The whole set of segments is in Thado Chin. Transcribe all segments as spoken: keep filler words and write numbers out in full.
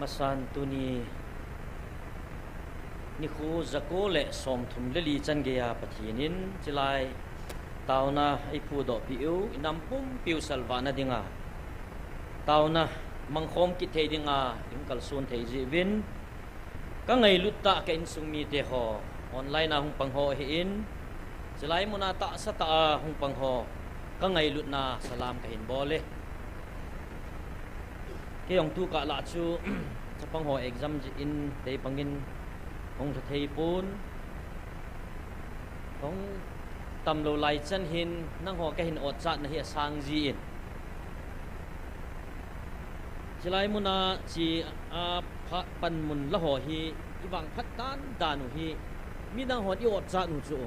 Masan tuni nikho jako le somthum le li chan geiya Pathen in chilai taona eiphudoh peh u, inam pumpiu salvah na dinga taona mangkhom kit thei dinga ihung kalson thei jeh uvin, ka ngailut tah ka insung mite ho, online a hung pang ho ahin, chilai muna tahsa tah a hung pang ho, ka ngailutna salam kahin bol e. Kei jong tu kah lah chu chapang ho exam jeh in tei bangin hung lha thei pon. Hung tamlou lai chan hin nangho kahin otchatna hi asang jin, chilai muna chi a pha panmun la ho hi ivangphat dandan u hi midang hon i otchat u chu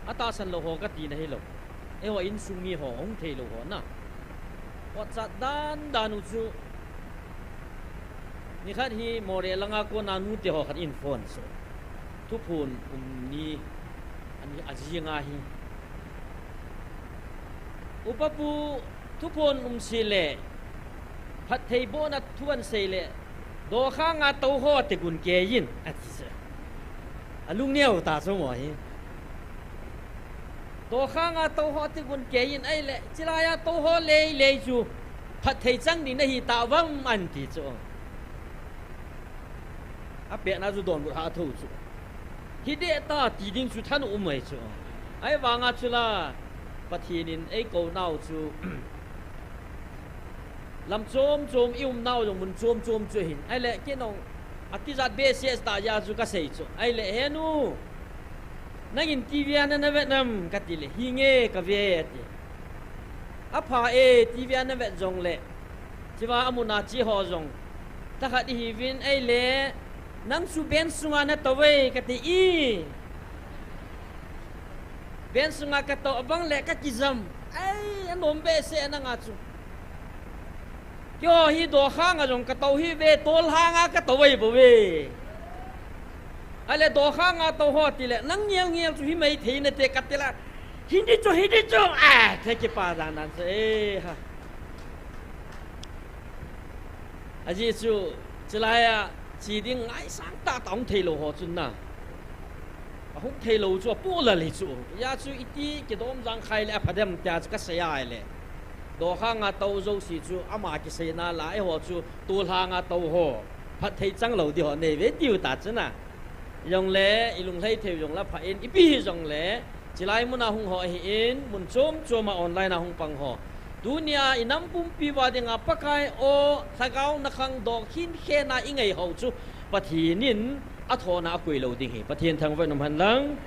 atahsan lou ho kati na hilou. Eiho insung mi ho, hung theilou ho na otchat dandan u chu, nikhat hi Moreh langa kona nute ho khat in phone chu, thuphon um ni, ani ajinga hi, Upa pu, thuphon um seh le phatthei bohna thu ahin sei le, dokhanga tou ho ati gun keiyin ati chu. Alung neo ta chu mo hi. Dokhanga tou ho ati gun keiyin ahile, chilaiya tou ho lei lei chu phatthei chang ding nahi tauvam anti chu. Apetna chu donbut hah thou chu. Hideh ta ti ding chu thanom um ahi chu. Ahivanga chula Pathen in eikou nau chu lam chom chom, i um nau jong mun chom chom chu ahin. Ahile kei nong atijat behseh tah jeh a chu kasei chu. Ahile, Henu, nangin TV a nana vet nam? Katile, Hinge, kave, ati. Apha e, TV a navet jongle, chua amuna che ho jong thakhat ihiuvin, ahile, nang chu bench sunga natou ve, kati e. Bench sunga katou abang le kakijam. Ai, anom behseh nanga chu. Keiho hi dokhanga jong katou hiuve, tolhanga katou ahi bouve. Ahile dokhanga tou ho tile, nang ngel ngel chu himai thei nate katile, hiding chu, hiding chu, a, thei kipa dan dan chu, e ha. Ajeh chu, chilaiya che ding ngaisang tahtah hung theilou ho chun na, ahung theilou chu apoh lel hi chu. Hijeh chun iti kidom jangkhai le apha dem tia chu kasei ahile, dokhanga tou jouse chu ama kiseina la, eiho chu tolhanga tou ho phatthei chang lou ding ho neive tiu ta chu na. Jongle ilunglhai thei jongle pha in, ipi hijongle chilai muna hung ho ahin, mun chom choma online a hung pang ho, tunia inam pumpi uva dinga Pakai o, lhagao nakhang doh khinkhen a ingai ho chu Pathen in athona akoi lou ding ahi. Pathen thangvah in um hen lang.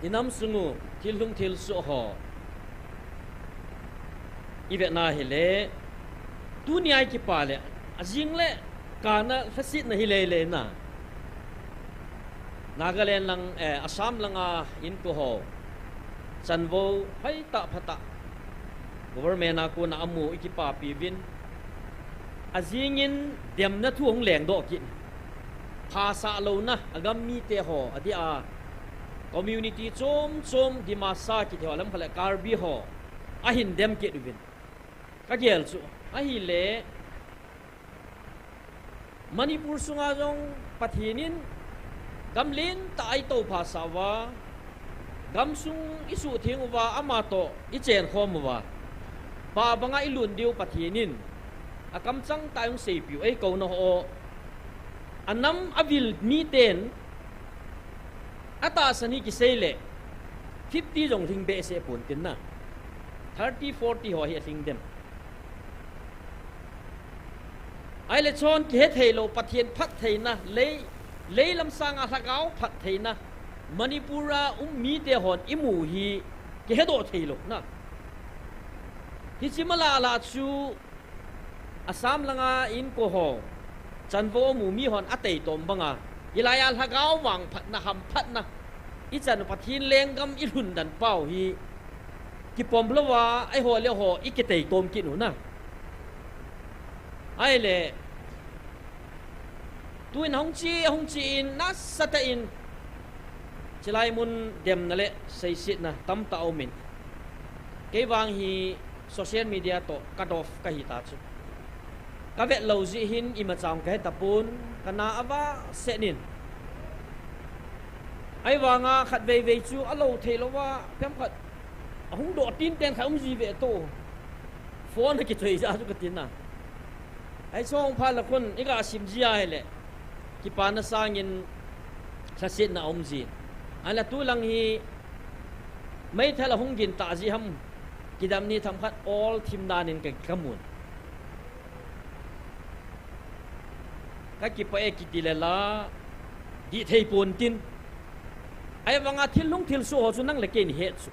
Inam sung u thil lhung thil soh ho ivet na hile, tunia ikipa le, ajing le kana lhasetna hi lele na, Nagaland lang, eh, Assam langa inko ho, chanvo hoitah phatah government a kona amu ikipapi uvin, ajingin demna thu hung lengdoh kit, phasah louna, agam mite ho adeh a, community chom chom, Dimasa kiti ho, lamkhat le Karbi ho ahin dem kit uvin, kagel chu. Ahile Manipur sunga jong Pathen in gam lentah a itou phasah uva, gamsung isuhtheng uva, amatoh ichenkhom uva, pah banga ilhun diu Pathen in akamchang tah a hung seipiu eikouna ho, anam avil miten atahsan hi kisei le fifty jong lhing behseh pon tin na, thirty, forty ho hi alhing dem. Ahile chon kihetheilou Pathen phattheina, lei, leilam sanga lhagao phattheina Manipur a um mite hon imu hi kihedoh theilou na. Hiche malala chu Assam langa inko ho, chanvo amu mi hon ateitom banga, hilaiya lhagao vangphatna, hamphatna, ichan Pathen lenggam ilhun dan pau hi kipom louva eiho le eiho ikiteitom kit u na. Ahile tuin ahung che, ahung che in, nasatah in chilai mun demna le seisetna tamtah aumin, kei vang hi Social media toh cut off kahi ta chu. Ka vet lou jeh hin imacha kahe tapon, ka na ava se nin. Ahivanga khat vei vei chu alou thei louva, pem khat ahung doh tin ten khat um ji ve to. Phone a kichoi ja chu ka tin na. Ahi chu hung pha la khun i ga sim ji a hile, kipana sangin lhasetna um ji. Ahinla tu lang hi meithal ahung gin ta ji ham, kidam ni tham khat ol thim dan in ka, ka mun. Ka kipah e kiti le la, dih thei pon tin. Ahivanga thil lhung thil soh ho chu nang le kei ni het chu.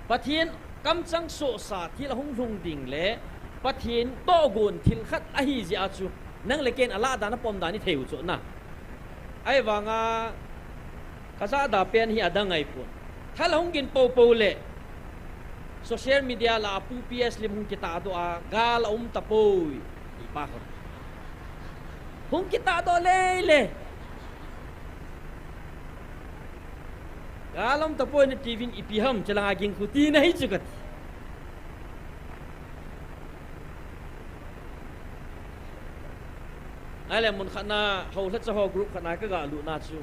Pathen kamchang sohsa thil ahung lhung ding le Pathen tohgon thil khat ahi jeh a chu nang le kei in alah dan apom dan i thei u chu na. Ahivanga ka jahda pen hi adang ahi pon. Thal ahung gin popo le social media lah a Pu P S Lim hung kitahdoh a, gal aum tapoi. Ipa kho. Hung kitahdoh lele. Gal aum tapoi, na T V in ipi ham, chalanga ging khu ti na hi chu kati. Ahile mun khat na, hou lhacha ho group khat na ka ga lut na chu.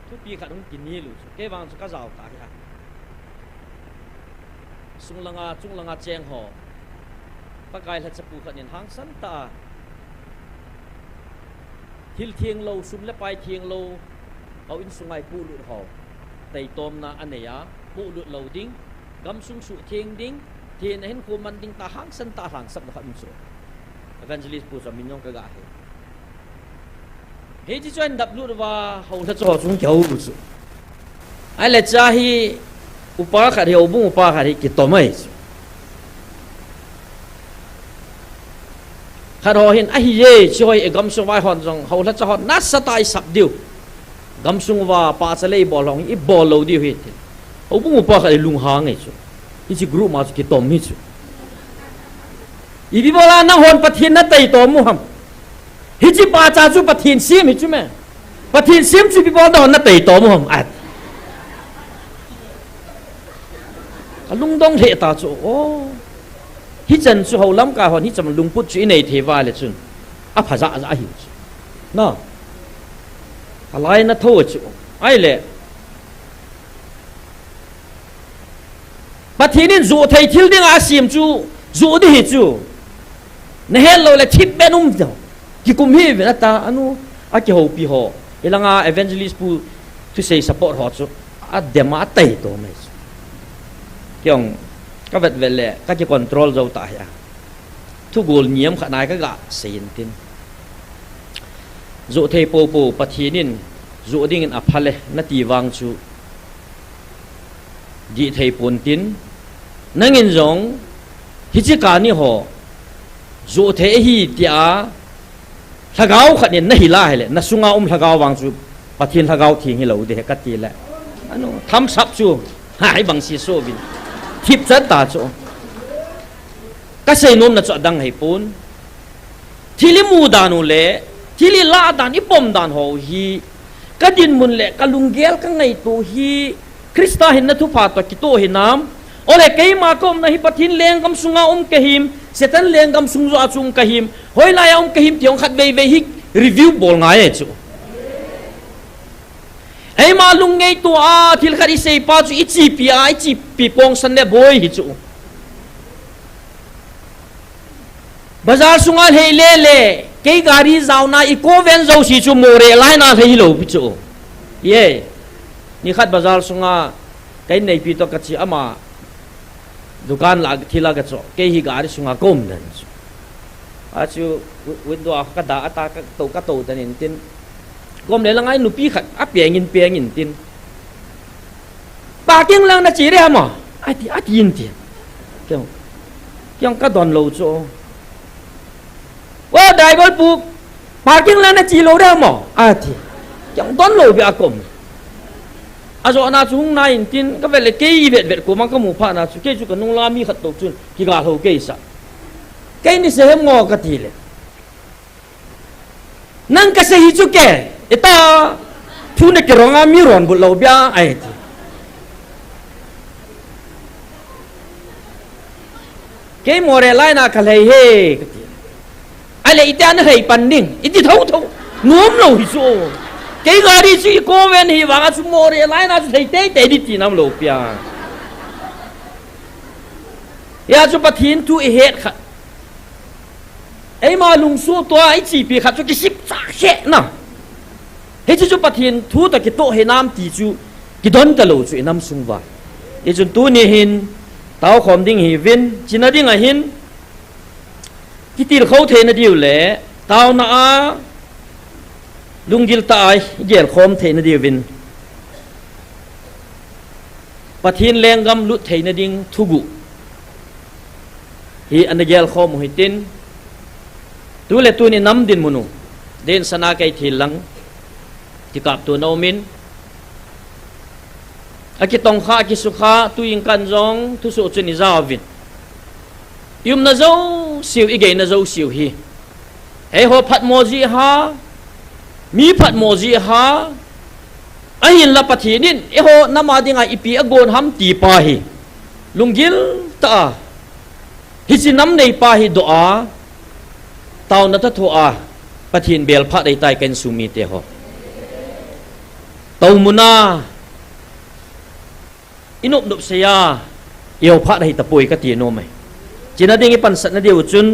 Thupi khat hung kini lu chu. Kei vang chu ka jao ta hi a. Sung langa, chung langa cheng ho. Pakai lhacha pu khat in hangsan ta a. Thil theng lou, sum le pai theng lou, hou in sunga i pulut ho. Taitomna anei a, pulut lou ding, gamsung suhtheng ding, thina hin khu man ding ta hangsan ta lhangsap na khat um chu. Evangelist pu chu amin jong ka ga he. Hiche chu ahin dap lut uva, hou lhacha ho chung kihou u chu. Ahile cha hi upa khat hi, houbung upa khat hi kitom ahi chu. Khat ho hin ahi e, chi hoi e gamsung vai hon jong, hou lhacha hon nasatah a i sap diu. Gamsung uva pahcha le i bol hong, i bol lou diu hi ti. Houbung upa khat i lunghang ahi chu. Hiche group ma chu kitom hi chu. Ipi bola nang hon Pathen na taitom u ham. Hiche pahcha chu Pathen sem hi chu me. Pathen sem chu ipi bola nang hon na taitom u ham. At. Ka lungdong lheh ta chu. Oh. Hichan chu hou lamkai hon, hichan lungput chu i nei thei uva le chun. Apha jahjah ahi chu. Na. Alai na tho chu. Ahile. Pathen in joh thei thil ding a asem chu, joh ding hi chu. Na het lou le thip ben um jo. Kikum hi ven ata anu, akihoupi ho. Hilanga evangelist pu thusei support ho chu. Adem a ataitom ahi chu. Kei jong ka vet vet le, ka ki control jou ta hi a. Thugol niam khat nai ka ga sei in tin. Joh thei popo Pathen in joh ding in apha le nati vang chu dih thei pon tin. Nangin jong hiche kani ho joh thei ahi tia lhagao khat in na hil a hile, na sunga um lhagao vang chu Pathen lhagao theng hilou ding ahi kati le. Anu, thumbs up chu. Hai bang si so vin. Thip chan ta chu. Ka seinom na chu adang ahi pon. Thil i mu dan u le, thil i lah dan, i pom dan ho hi, ka dinmun le, ka lunggel ka ngaito hi, Christa hinna thupha toh kitoh hinam. Ole keima ka umna hi Pathen lenggam sunga um kahim, Satan lenggam sung joh a chu um kahim, hoilai a um kahim ti jong khat vei vei hi review bol ngai e chu. Eima lung ngaito a, thil khat i seipa chu i chepi a, i chepi pongsan le boi hi chu. Bazar sunga lhei lele, kei gari jaona i koven jouse chu Moreh laina lhei hilou pi chu. Ye. Nikhat bazar sunga ka inneipi toh ka che ama dukan lah thil a ka cho, kei hi gari sunga ka um den chu. A chu wi-, window a ka da ata ka to, ka to den in tin. Kom le lang a nupi khat a peng in, peng in tin. Parking lang na che re ama. Ati, ati in tin. Kei jong, kei jong ka don lou chu. O driver pu, parking lang na che lou re ama. Ati. Kei jong don lou bia kom. Ajona chu hung nai in tin, ka vet le kei vet vet ko mang ka mu phat na chu, kei chu ka nung la mi khat to chun, kiga lou kei sa. Kei ni se hem ngo ka ti le. Nang ka sei hi chu ke, eta, thu na kirong a mi ron but lou bia, ai ti. Kei Moreh lai na kalhei e, kati. Ahile itia nalhei pan ding, iti thotho. Nom lou hi chu. Kei gari chu i ko ven hi vanga chu Moreh lai na chu lhei teitei ding ti nam lou pia. Hia chu Pathen thu i het khat. Eima lungsuh tua i chipi khat chu kisip cha khe na. Hichu chu Pathen thu ta kitoh he nam ti chu kidon ta lou chu i nam sung va. Hichun tuni hin tao khom ding hi vin, china ding ahin, kitilkhou theina diu le, taona a, lunggil tah a i gelkhom theina diu vin, Pathen lenggam lut theina ding thuguh hi ana gelkhom u hitin, tu le tuni nam dinmun u, den sana kei thil lang, kikapto na umin, akitongkha, akisukha, tu in kan jong, thusoh chun i jaovin. I umna jouseu, i geina jouseu hi. Eiho phatmo jeh a, mi phatmo jeh a, ahinla Pathen in, eiho nam a dinga ipi agon ham ti pa hi. Lunggil tah a, hichi nam nei pa hi doh a, taona tha thoh a, Pathen bel phat ahitai ka insung mite ho. Toumuna, i nop nop seiya, i ho phat ahi tapoi kati nom e. China ding i pansatna diu chun,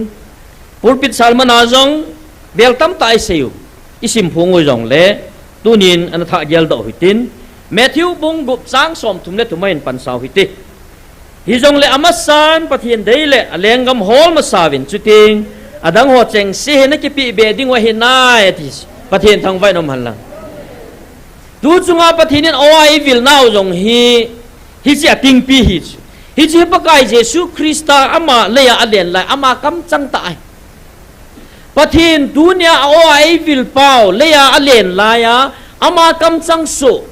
pulpit sermon a jong, bel tamtah i sei u, i simphong u jongle, tunin ana thah geldoh u hitin, Matthew bung gup chang somthum le thum a hin pansa u hite. Hijongle amasan Pathen dei le a lenggam hol masa uvin chuteng, adang ho chengse hi na kipe be ding u ahi nai ati. Pathen thangvah in um hen lang. Tu chunga Pathen in aw a eivil nau jong hi, hichi a tingpi hi chu. Hichi hi Pakai Jesu Christa ama leiya alen lai, ama kamchang tah ahi. Pathen tunia aw a eivil pau, leiya alen laiya, ama kamchang soh.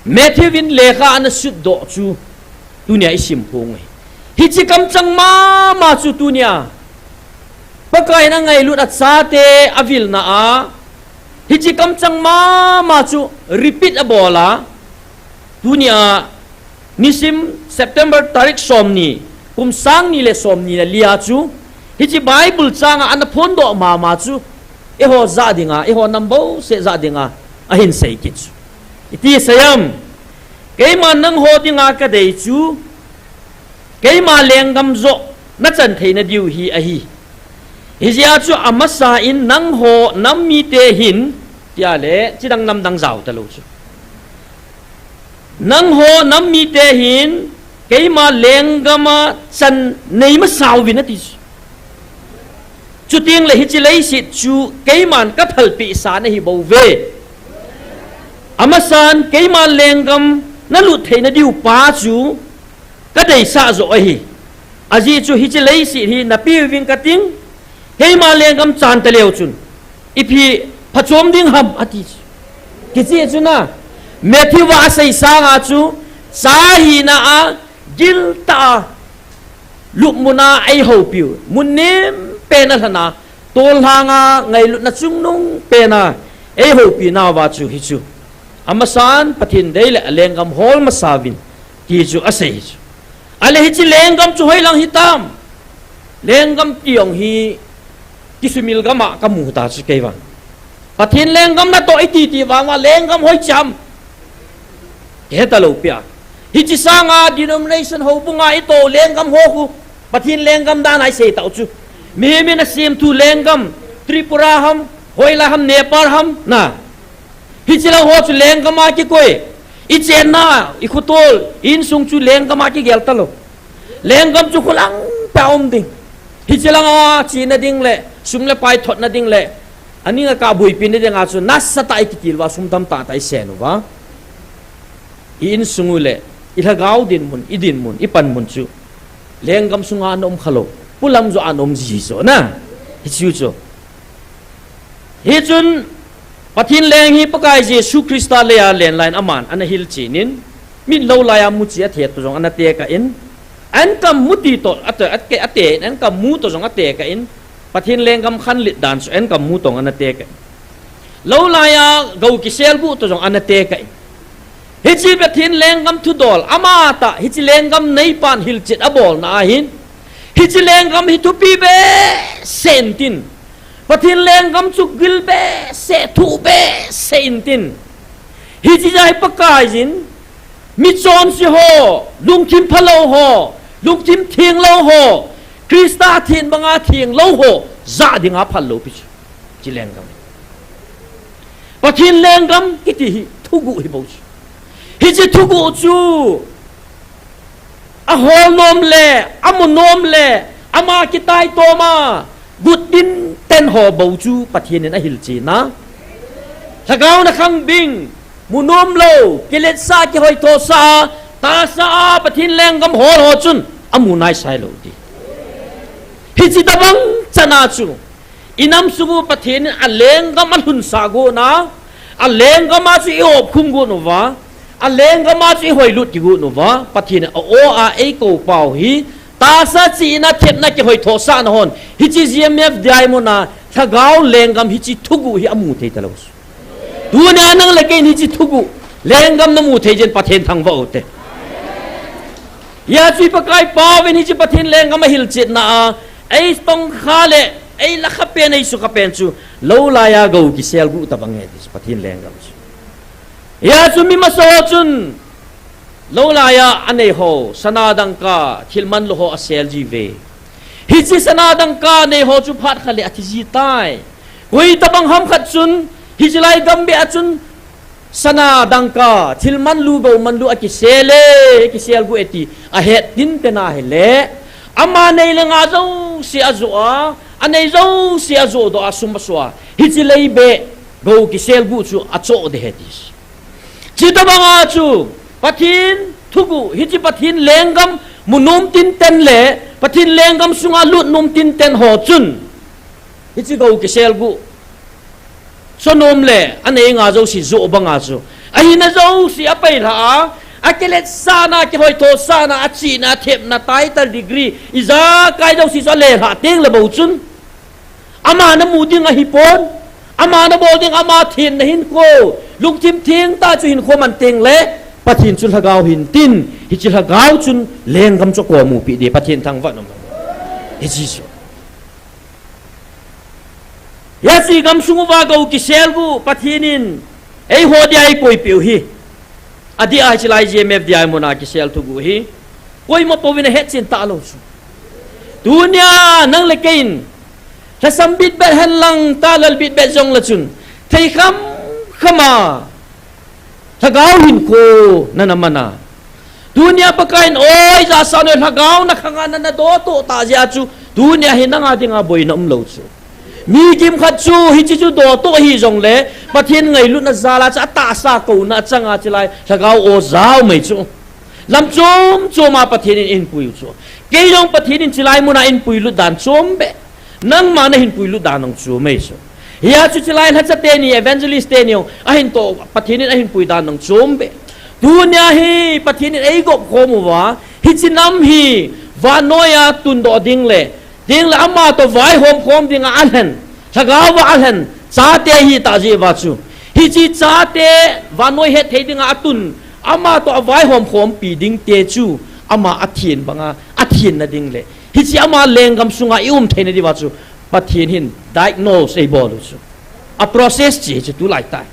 Matthew in lekha ana sutdoh chu, tunia i simphong u hi. Hichi kamchang mama chu tunia. Pakai in angailut a chate avilna a, hichi kamchang mama chu repeat abol a, tunia nisim September tarik somni, kum sang ni le somni le lia chu, hichi Bible changa ana phondoh mama chu, eiho jah dinga, eiho nam bouseh jah dinga, ahin sei kit chu. Iti seiyem, keiman nangho dinga kadei chu, keima lenggam joh nachan theina diu hi ahi. Hijeh a chu amasa in nangho nam mite hin, tia le, chidang namdang jao talou chu. Nangho nam mite hin, keima lenggam a chan nei masa uvin ati chu. Chuteng le hichi leiset chu keiman kaphalpeh sa nahi bouve. Amasan keima lenggam nalut theina diu pa chu kadeisah joh ahi. Ajeh chu hichi leiset hi napeuving kating, keima lenggam chan taleu chun, ipi phachom ding ham ati chu. Kicheh chu na, Matthew a asei sanga chu, cha hina a, giltah a, lupmun a eihoupiu, mun nempen a lhana, tollhanga ngailutna chungnung pen a, eihoupi nauva chu hichu. Amasan Pathen dei le a lenggam hol masa uvin, ti chu asei hichu. Ahile hichi lenggam chu hoilang hitam. Lenggam ti jong hi kisumil gam a kamu ta chu kei vang. Pathen lenggam natoh iti ti vang uva lenggam hoicham. Kihe talou pia. Hichi sanga denomination houbunga itoh lenggam ho khu Pathen lenggam dan a isei tau chu. Mihem in asemthu lenggam, Tripura ham, hoilai ham, Nepal ham, na. Hichi lang ho chu lenggam a kikoi. Ichenna, ikhotol, insung chu lenggam a kigel talou. Lenggam chu khulang peh a um ding. Hichi langa chena ding le, sum le pai thotna ding le, aning a kabuipina dinga chu nasatah a ikitil uva, sum tamtah tah isen uva. I insung u le, i lhagao dinmun, i dinmun, i panmun chu lenggam sunga ana um khalou. Polam joh a ana um ji joh na. Hichu chu. Hichun Pathen leng hi Pakai Jesu Christa leiya alen laiyin aman ana hilchen in, min lou laiya muchi athet toh jong ana tekah in, ankam muti toh ate, ate, ate in, ankam mu toh jong atekah in, Pathen lenggam khanlet dan chu ankam mu toh ana tekah in. Lou laiya gou kiselbuh toh jong ana tekah in. Hichi Pathen lenggam thudol, amatah, hichi lenggam neipan hilchet abolna ahin. Hiche lenggam hi thupi behseh intin, Pathen lenggam chu gil behseh, thuh behseh intin, hiche jeh a hi Pakaiyin michonse ho, lungthim phalou ho, lungthim thenglou ho, Christa thengbanga thenglou ho jah dinga phal lou pi chu. Hiche lenggam, Pathen lenggam kiti hi thuguh hi bou chu. Hiche thuguh chu ahol nom le, amu nom le, ama kitaitom a gut tinten ho bou chu Pathen in ahilchen a. Lhagao na khangbing, mu nom lou, kiletsah, kihoithosah a, tahsa a Pathen lenggam hol ho chun amu naisai lou ti. Hiche tobang chan a chu, inam sung u Pathen in alenggam alhunsah got na, alenggam a chu i-opkhum got uva, alenggam a chu ihoilut kigot uva, Pathen in a-o a eikou pau hi, tahsa chihna, thepna, kihoithosahna hon, hiche G M F D I muna, lhagao lenggam hiche thuguh hi amu thei talou chu. Tunia nang le keiin hiche thuguh lenggam namu thei jeh in Pathen thangvah u hite. Hijeh chun Pakai pauvin hiche Pathen lenggam ahilchetna a, eitongkha le eilakha pen, eisukha pen chu, lou laiya gou kiselguh tobang ahi ti chu Pathen lenggam chu. Hijeh chun mi masa ho chun, lou laiya anei ho, sana dangka, thil manlu ho asel jiuve. Hiche sana dangka nei ho chu phat khat le athi jitai. Koi tobang ham khat chun, hiche lai gambih a chun, sana dangka, thil manlu, gou manlu akisel e, akiselguh e ti ahet tinten ahile, ama nei le gou jouse ajoh a, anei jouse ajohdoh a, sum asoh a, hiche leibeh gou kiselguh chu achoh ding ahi ti. Chutobang a chu, Pathen thuguh, hiche Pathen lenggam mu nom tinten le Pathen lenggam sunga lut nom tinten ho chun, hiche gou kiselguh, cho nom le anei gou jouse joh banga chu, ahina jouse apailhah a, akiletsahna, kihoithosahna, achihna, athepna, title, degree, ijakai jouse chu alelhah tengle bou chun, ama namu ding ahipon, ama nabol ding, ama thenna hinkho, lungthim thengtah chu hinkho man tengle, Pathen chu lhagao ahin tin, hiche lhagao chun lenggam chu akomu peh ding, Pathen thangvah nom. Hiche chu, hiche gamsung uva gou kiselguh Pathen in eiho dia eikoipeh u hi, adeh a hiche lai G M F D I muna kisel thuguh hi, koima pouvin ahetchen talou chu. Tunia nang le keiin, lhasam bitbet henlang, talal bitbet jongle chun, thei khamkham a lhagao hinkho nana man a, tunia Pakaiyin oi jahsah noi, lhagao nakhang a nana dotoh tah jeh a chu, tunia hi nanga dinga boina umlou chu. Mi kimkhat chu hiche chu dotoh hijongle, Pathen ngailutna jal a chu atahsa kouna achang a, hiche lai lhagao o jao mai chu. Lam chom chom a Pathen in eihinpui u chu. Kei jong Pathen in hiche lai muna eihinpuilut dan chom beh, nangma nahinpuilut dan jong chom ahi chu. Hijeh chun hiche lai lhacha teni, evangelist teni jong ahin toh, Pathen in ahinpui dan jong chom beh. Tunia hi Pathen in eigop khom uva, hiche nam hi vannoiya tundoh ding le, tengle ama toh vaihom khom dinga alhen, lhagao va alhen chate ahitah jeh uva chu, hiche chate vannoi hetthei dinga atun, ama toh avaihom khompi dingte chu, ama athen banga athenna ding le, hiche ama lenggam sunga i-um theina diuva chu, Pathen hin diagnose eibol u chu, a process chu hiche tulai tai.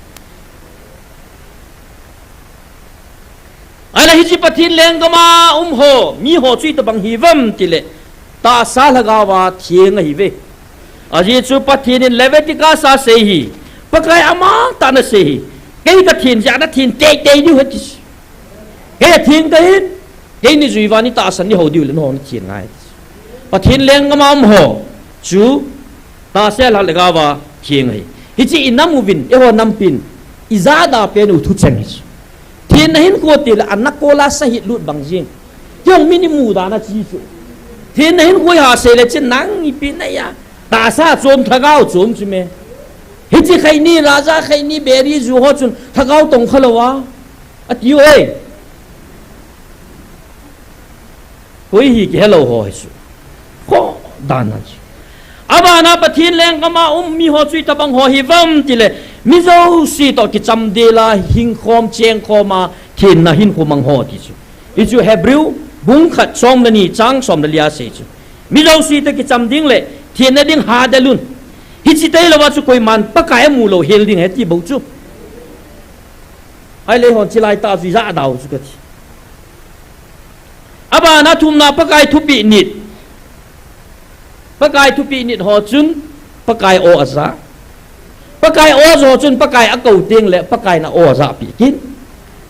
Ahile hiche Pathen lenggam a um ho, mi ho chu itobang hiuvem tile, tahsa lhagao a theng ahiuve. Ajeh chu Pathen in Leviticus a asei hi, Pakai amatah in asei hi, kei kathen jeh a nathen teitei diu ahi ti. Kei atheng kahin, keini jui uva neitahsan neihou diu le nangho nathen ngai ti. Pathen lenggam a um ho chu tahsa lhagao a theng ahi. Hiche inam uvin, eiho nampin ijat a pen u thucheng hi chu. Thenna hinkho tile ana kol a sahit lut bang jeng, kei jong min imu dan a che chu. Thenna hinkho iha seile chun nang ipi naiya, tahsa chom, lhagao chom chu me. Hiche khaini, raja khaini, beri ju ho chun lhagao tongkha lou a, atiu e. Koi hi kihelou ho hi chu. Khoh dan a chu. Abana Pathen lenggam a um mi ho chu itobang ho hiuvem tile, mi jouse toh kichamdel a hingkhom chengkhom a thenna hinkho mang ho ti chu. Hichu Hebrew bung khat som le ni chang som le li a asei chu. Mi jouse toh kicham ding le thenna ding ha dalun. Hiche tei louva chu koiman Pakai amu lou hel ding ahi ti bou chu. Ahile hon chilai tah chu ijah dau chu kati. Abana thumna Pakai thupeh nit. Pakai thupeh nit ho chun Pakai o aja. Pakai o jo chun Pakai akou teng le Pakai na o ajah pi kin.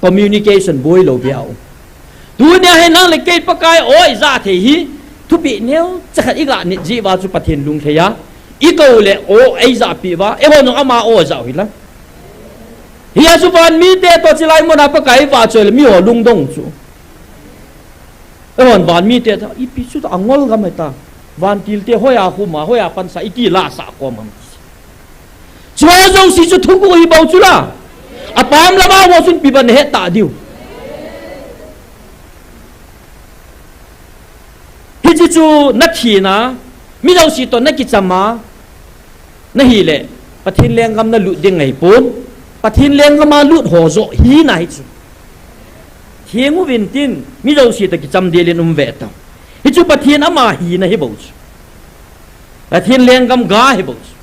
Communication boi lou bia um. Tunia hi nang le kei Pakai o ijah thei hi thupeh neo chakhat iga nit jeh uva chu Pathen lungthei a. Ikou le o eijah pi uva, eiho jong ama o ajah u hi la. Hia chu van mite toh chilai muna Pakai vahchoi le miho lungdong chu. Eihon van mite ta, ipi chu ta angol gam heta. Vantil te hoiya huma, hoiya pansa, iti la sa kom am. Chua jouse chu thuguh hi bou chu la. Apam lama ho chun ipi ban het ta diu. Hiche chu na thina, mi jouse toh na kichama, na hile, Pathen lenggam na lut ding ngai pon, Pathen lenggam a lut ho jo hina hi chu. Theng uvin tin, mi jouse toh kicham del in um ve ta. Hichu Pathen ama hina hi bou chu. Pathen lenggam ga hi bou chu.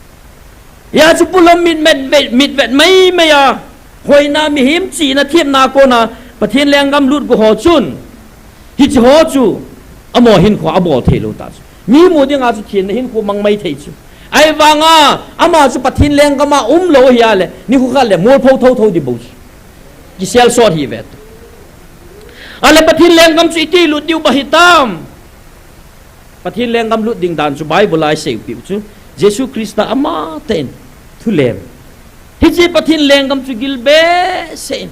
Hia chu pulam mit met, vet, mit vet mai mai a. Hoina mihem chihna themna kona Pathen lenggam lut gu ho chun. Hiche ho chu amaho hinkho abol thei lou ta chu. Mi mu dinga chu thenna hinkho mang mai thei chu. Ahivanga ama chu Pathen lenggam a um lou hia le, nikho khat le mol pho tho tho di bou chu. Kisel sot hi ve ta. Ahile Pathen lenggam chu iti lut diu ba hitam. Pathen lenggam lut ding dan chu Bible a isei u piu chu Jesu Christa ama tah in thulem. Hiche Pathen lenggam chu gil behseh in.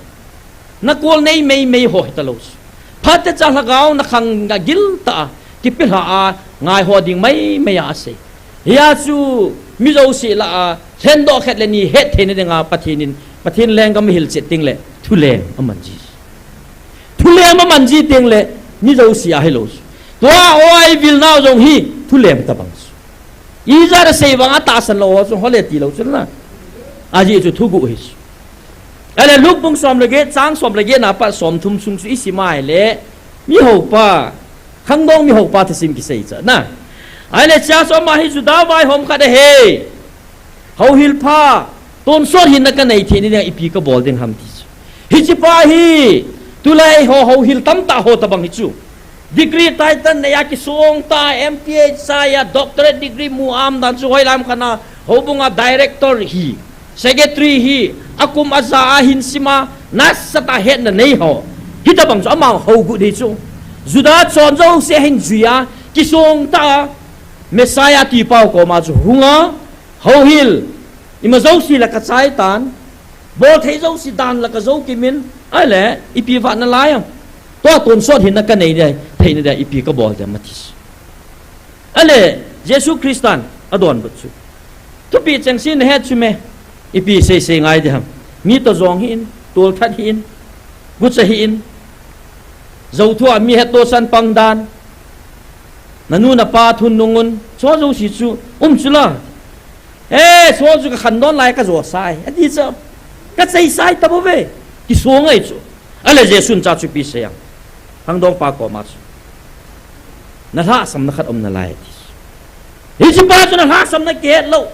Na kol nei mei mei ho hita lou chu. Phatecha lhagao na khang a gil tah a kipelha a ngai ho ding mai mai a asei. Hia chu mi jouse lah a lhendoh khat le ni het theina dinga Pathen in Pathen lenggam hilchet ding le thulem aman ji. Thulem aman ji teng le, mi jouse a hilou chu. Tua o ai vil nau jong hi, thulem tabang chu. Ijat a sei vang a tahsan lou ho chu, hole ti lou chu na. Ajeh chu thuguh hi chu. Ahile Luke bung som le get, chang som le get na pat som thum sung chu isim a ahile, mi hopa, khangdong mi hopa thusim kisei cha na. Ahile chea chu ama hi Juda vaihom khat ahi. Houhil pha, tonsot hinna kanei theina dinga ipi kabol ding ham ti chu. Hiche pa hi, tulai ho houhil tamtah ho tabang hi chu. Degree title nei a kisong tah, M P H chai a, doctorate degree mu am dan chu hoilam khat na, houbung a director hi, secretary hi, akum aja a hin sim a, nasatah a hetna nei ho. Hitabang chu ama hougut hi chu. Juda chon jouse hin jui a, kisong tah a, Messiah tipau koma chu hung a, Houhil, ima jouse la kachai tan, bolthei jouse dan la kajou kimin, ahile, ipi vah nalai am. Tua tonsot hinna kanei dia, theina dia, ipi kabol dia, mati. Ahile, Jesu Christan, adonbut chu. Thupeh chengse nahet chu me, ipi seisei ngai dia ham. Mi toh jong hih in, tolthat hih in, gucha hih in, jou thua mi hettohsan pang dan, nanu napa thunung un, chua jouse chu, um chu la. Eh, chua chu kakhandon lai kajosai. Ati chu. Kacheisai tabou ve. Kisong ahi chu. Ahile Jesun cha chu ipi sei am. Khangdong pa koma chu. Nalhahsamna khat um nalai ati chu. Hiche pa chu nalhahsamna kihet lou.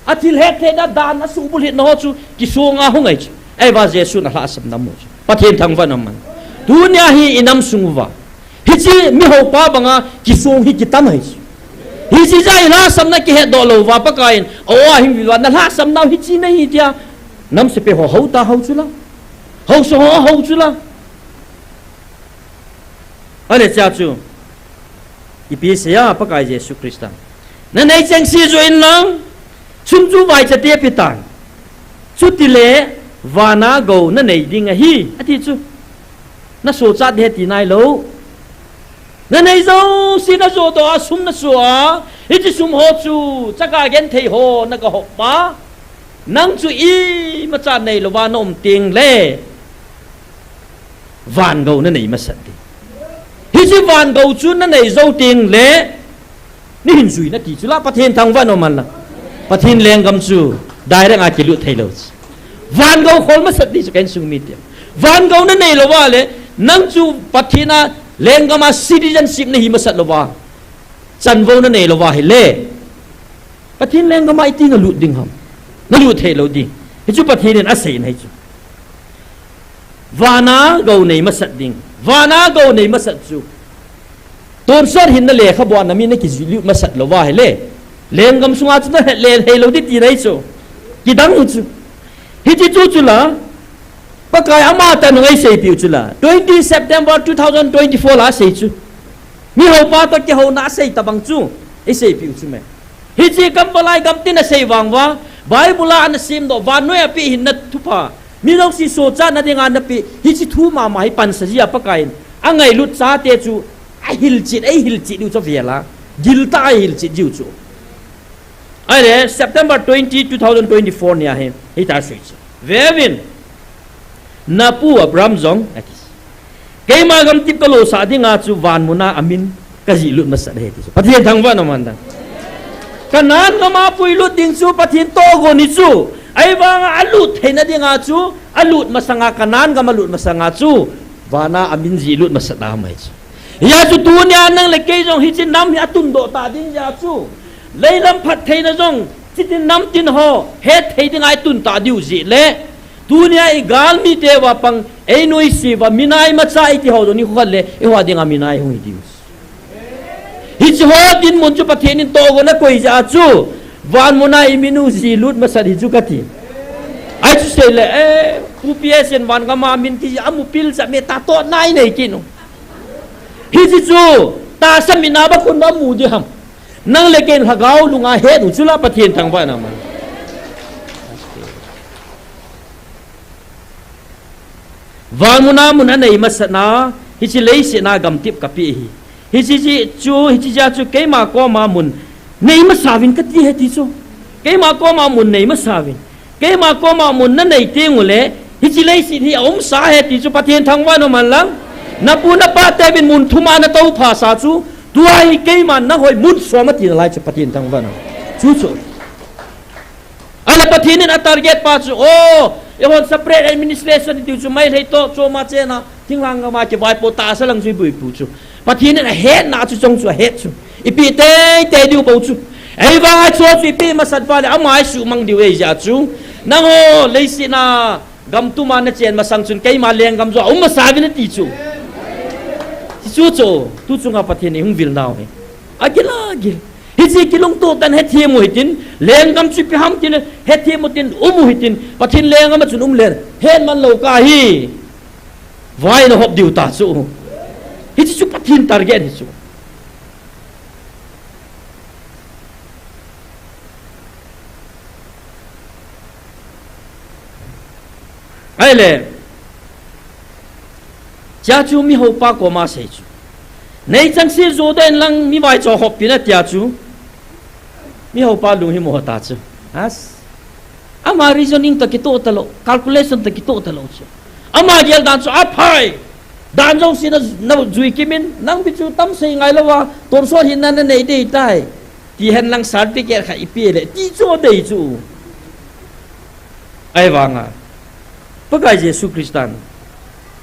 Athil hetthei na dan asuhbulhit na ho chu kisong a hung ahi chu. Ahivang Jesun alhahsamna mu chu. Pathen thangvah in um hen. Tunia hi inam sung uva. Hiche mi hopa banga kisong hi kitam ahi chu. Hiche jeh a ilhahsamna kihetdoh lou uva Pakai in, o, ahing vil uva, nalhahsamnau hiche nahi tia. Nam sepai ho hou ta hou chu la. Haosa ho hou chu la. Ahile chea chu. Ipi sei a Pakai Jesu Christa. Nanei chengse joh in lang. Sum chu vaichate petan. Chutile vana gou nanei ding ahi. Ati chu. Nasochat ding ahi ti nailou. Nanei jouse najoh doh a sum naso a. Hiche sum ho chu. Chaka genthei ho nagahop pa. Nang chu imacha neilouva naum teng le. Van gou nanei masat ding. Hiche van gou chu nanei jou teng le, neihin jui nati chu la Pathen thangvah in um hen lang. Pathen lenggam chu direct a kilut thei lou chu. Van gou khol masat ding chu ka insung mite. Van gou nanei louva le, nang chu Pathen a lenggam a citizenship nahi masat louva. Chanvo nanei louva ahile, Pathen lenggam a iti nalut ding ham? Nalut thei lou ding. Hichu Pathen in asei nahi chu. Vana gou nei masat ding. Vana gou nei masat chu. Tonsot hinna lekhabu a namin nakijih lut masat louva ahile, lenggam sunga chu nahet le thei lou ding tina ahi chu. Kidang u chu. Hiche chu chu la, Pakai ama tah in eiseipeh u chu la. Twenty September two thousand twenty-four la asei chu. Mihaopa toh kihouna asei tabang chu. Eiseipeh u chu me. Hiche kamvalai gamtin asei vang uva, Bible a ana simdoh, vannoi a peh hinna thupha. Mi jouse sochatna dinga napeh, hiche thu mama hi pansa jia Pakai in. Angailut chate chu, ahilchet, eihilchet diu chu avel a. Giltah a eihilchet diu chu. Ahile, September twenty, two thousand twenty-four ni ahi, hitia asei chu. Veuvin, napu Abraham jong, ati. Keima gamtip kalosah dinga chu vanmun a amin kajihlut masat ahi ti chu. Pathen thangvah in um hen. Canaan gam a puilut ding chu Pathen tohgon ahi chu. Ahivanga alut theina dinga chu, alut masanga, Canaan gam alut masanga chu, vana amin jihlut masat ahi chu. Hijeh chun tunia nang le kei jong hiche nam hi atundoh ta ding jeh chun, leilam phattheina jong, hiche tin nam tin ho hetthei dinga itun ta diu jeh le, tunia igalmite uva pang, einoise uva, minai macha iti ho jong nikho khat le, eiho dinga minai hung hi diu. Hiche ho dinmun chu Pathen in tohgon akoi jeh chun, vanmun a imin u jihlut masat hi chu kati. Ahi chu sei le, eh, Pu P S in van gam a min kijih, amu pil cha me ta toh nai nei kit u. Hiche chu, tahsa min a ba khun ba mu ding ham? Nang le kei in lhagao lunga het u chu la Pathen thangvah in um hen. Vanmun a mun anei masat na, hiche leiset a gamtip kapeh ahi. Hiche jeh chu, hiche jeh chu keima koma mun nei masa uvin kati ahi ti chu. Keima koma mun nei masa uvin. Keima koma mun nanei teng ule, hiche leiset hi aumsa ahi ti chu Pathen thangvah in um hen lang. Napu napa teuvin mun thum a natou phasa chu, tua hi keiman nahoi mun som ati nalai chu Pathen thangvah in um. Chu chu. Ahile Pathen in atarget pa chu, oh, eihon separate administration tiu chu Meitei toh chom a chena, thinglhang gam a kivaipo tahsa lang chu iboipu chu. Pathen in ahetna chu chong chu ahet chu. Ipeh teitei diu bou chu. Ahivanga chu chu ipeh masat uva le ama isuhmang diu ahi jeh chun. Nangho leiset a gam tum a nachen masang chun keima lenggam joh aum masa uvin ati chu. Chu chu, tu chunga Pathen in eihung vil nau ahi. Agil agil. Hiche kilungtoh tah in hethem u hitin, lenggam chu ipi ham tin, hethem u tin, um u hitin, Pathen lenggam a chun um le, hetman lou kah hi. Vai nahop diu ta chu. Hiche chu Pathen target hi chu. Ahile, chea chu mihaopa koma asei chu. Nei changse jodoh in lang mi vaicho hop pin atia chu. Mihaopa lung hi mo ta chu. As. Ama reasoning toh kitoh talou, calculation toh kitoh talou chu. Ama gel dan chu aphai. Dan jouse na, najui kimin, nang pi chu tamsei ngai louva, tonsot hinna nanei dei tai. Ti hen lang certificate khat ipeh le, ti chu adei chu. Ahivanga. Pakai Jesu Christan.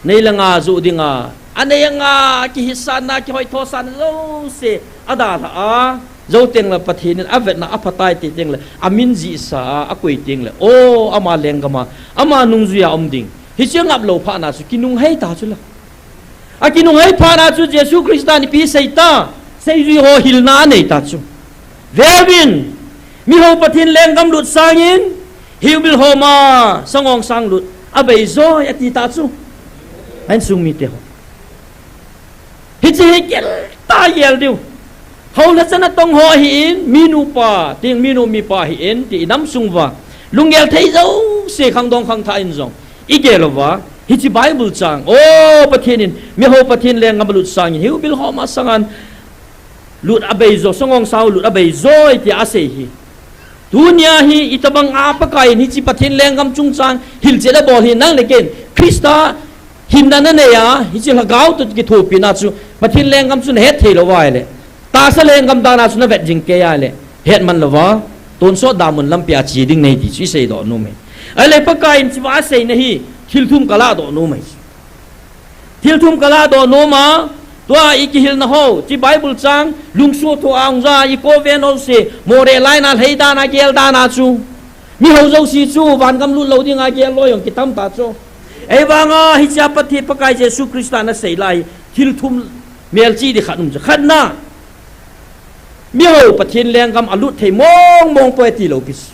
Nei le ngai joh dinga, anei anga, kihetsanna, kihoithosahna jouse, adalha a, jou teng le Pathen in avetna, aphatai ti teng le, amin jihsa a, akoi teng le, o, ama lenggam a, ama nungjui a um ding. Hiche ngap lou phat na chu, kinunghei ta chu la. Akinunghei phat na chu Jesu Christan ipi sei ta, seijui ho hilna anei ta chu. Veuvin, miho Pathen lenggam lut sangin, hiubil homa, sangongsang lut, abeijoi ati ta chu. Insung mite ho. Hiche hi gel ta gel diu. Hou le chana tong ho ahin, minu pa, tin minu mipa ahin, ti inam sung uva. Lunggel thei jouse khangdong khangthah in jong igel uva, hiche Bible chang, o Pathen in, miho Pathen lenggam alut sangin, hiubil homa sangan lut abeijo, sangongsang lut abeijoi tia asei hi. Tunia hi itobang a Pakai in hiche Pathen lenggam chungchang hilchet abol hi nang le kei in Christa hinna nanei a, hiche lhagao toh kithopina chu Pathen lenggam chu nahet thei lou uva ahile, tahsa lenggam dan a chu navet jing kei ahile, hetman louva, tonsot damun lampi a che ding nahi ti chu iseidoh nom e. Ahile Pakai in hiche va aseina hi thil thum kaladoh nom e. Thil thum kaladoh nom a, Tua i kihilna ho, chi Bible chang, lungsuh thu a hung ja, i koven ho si, more lai na, lhei dan a, gel dan a chu. Mi ho jouse chu, van gam lut lou ding a, gel loi jong kitam ta chu. Ei vang a, hichea Pathen Pakai Jesu Christa na sei lai, thil thum melchih di khat um chu. Khatna, mi ho Pathen lenggam a lut thei mong mong poi ti lou pi chu.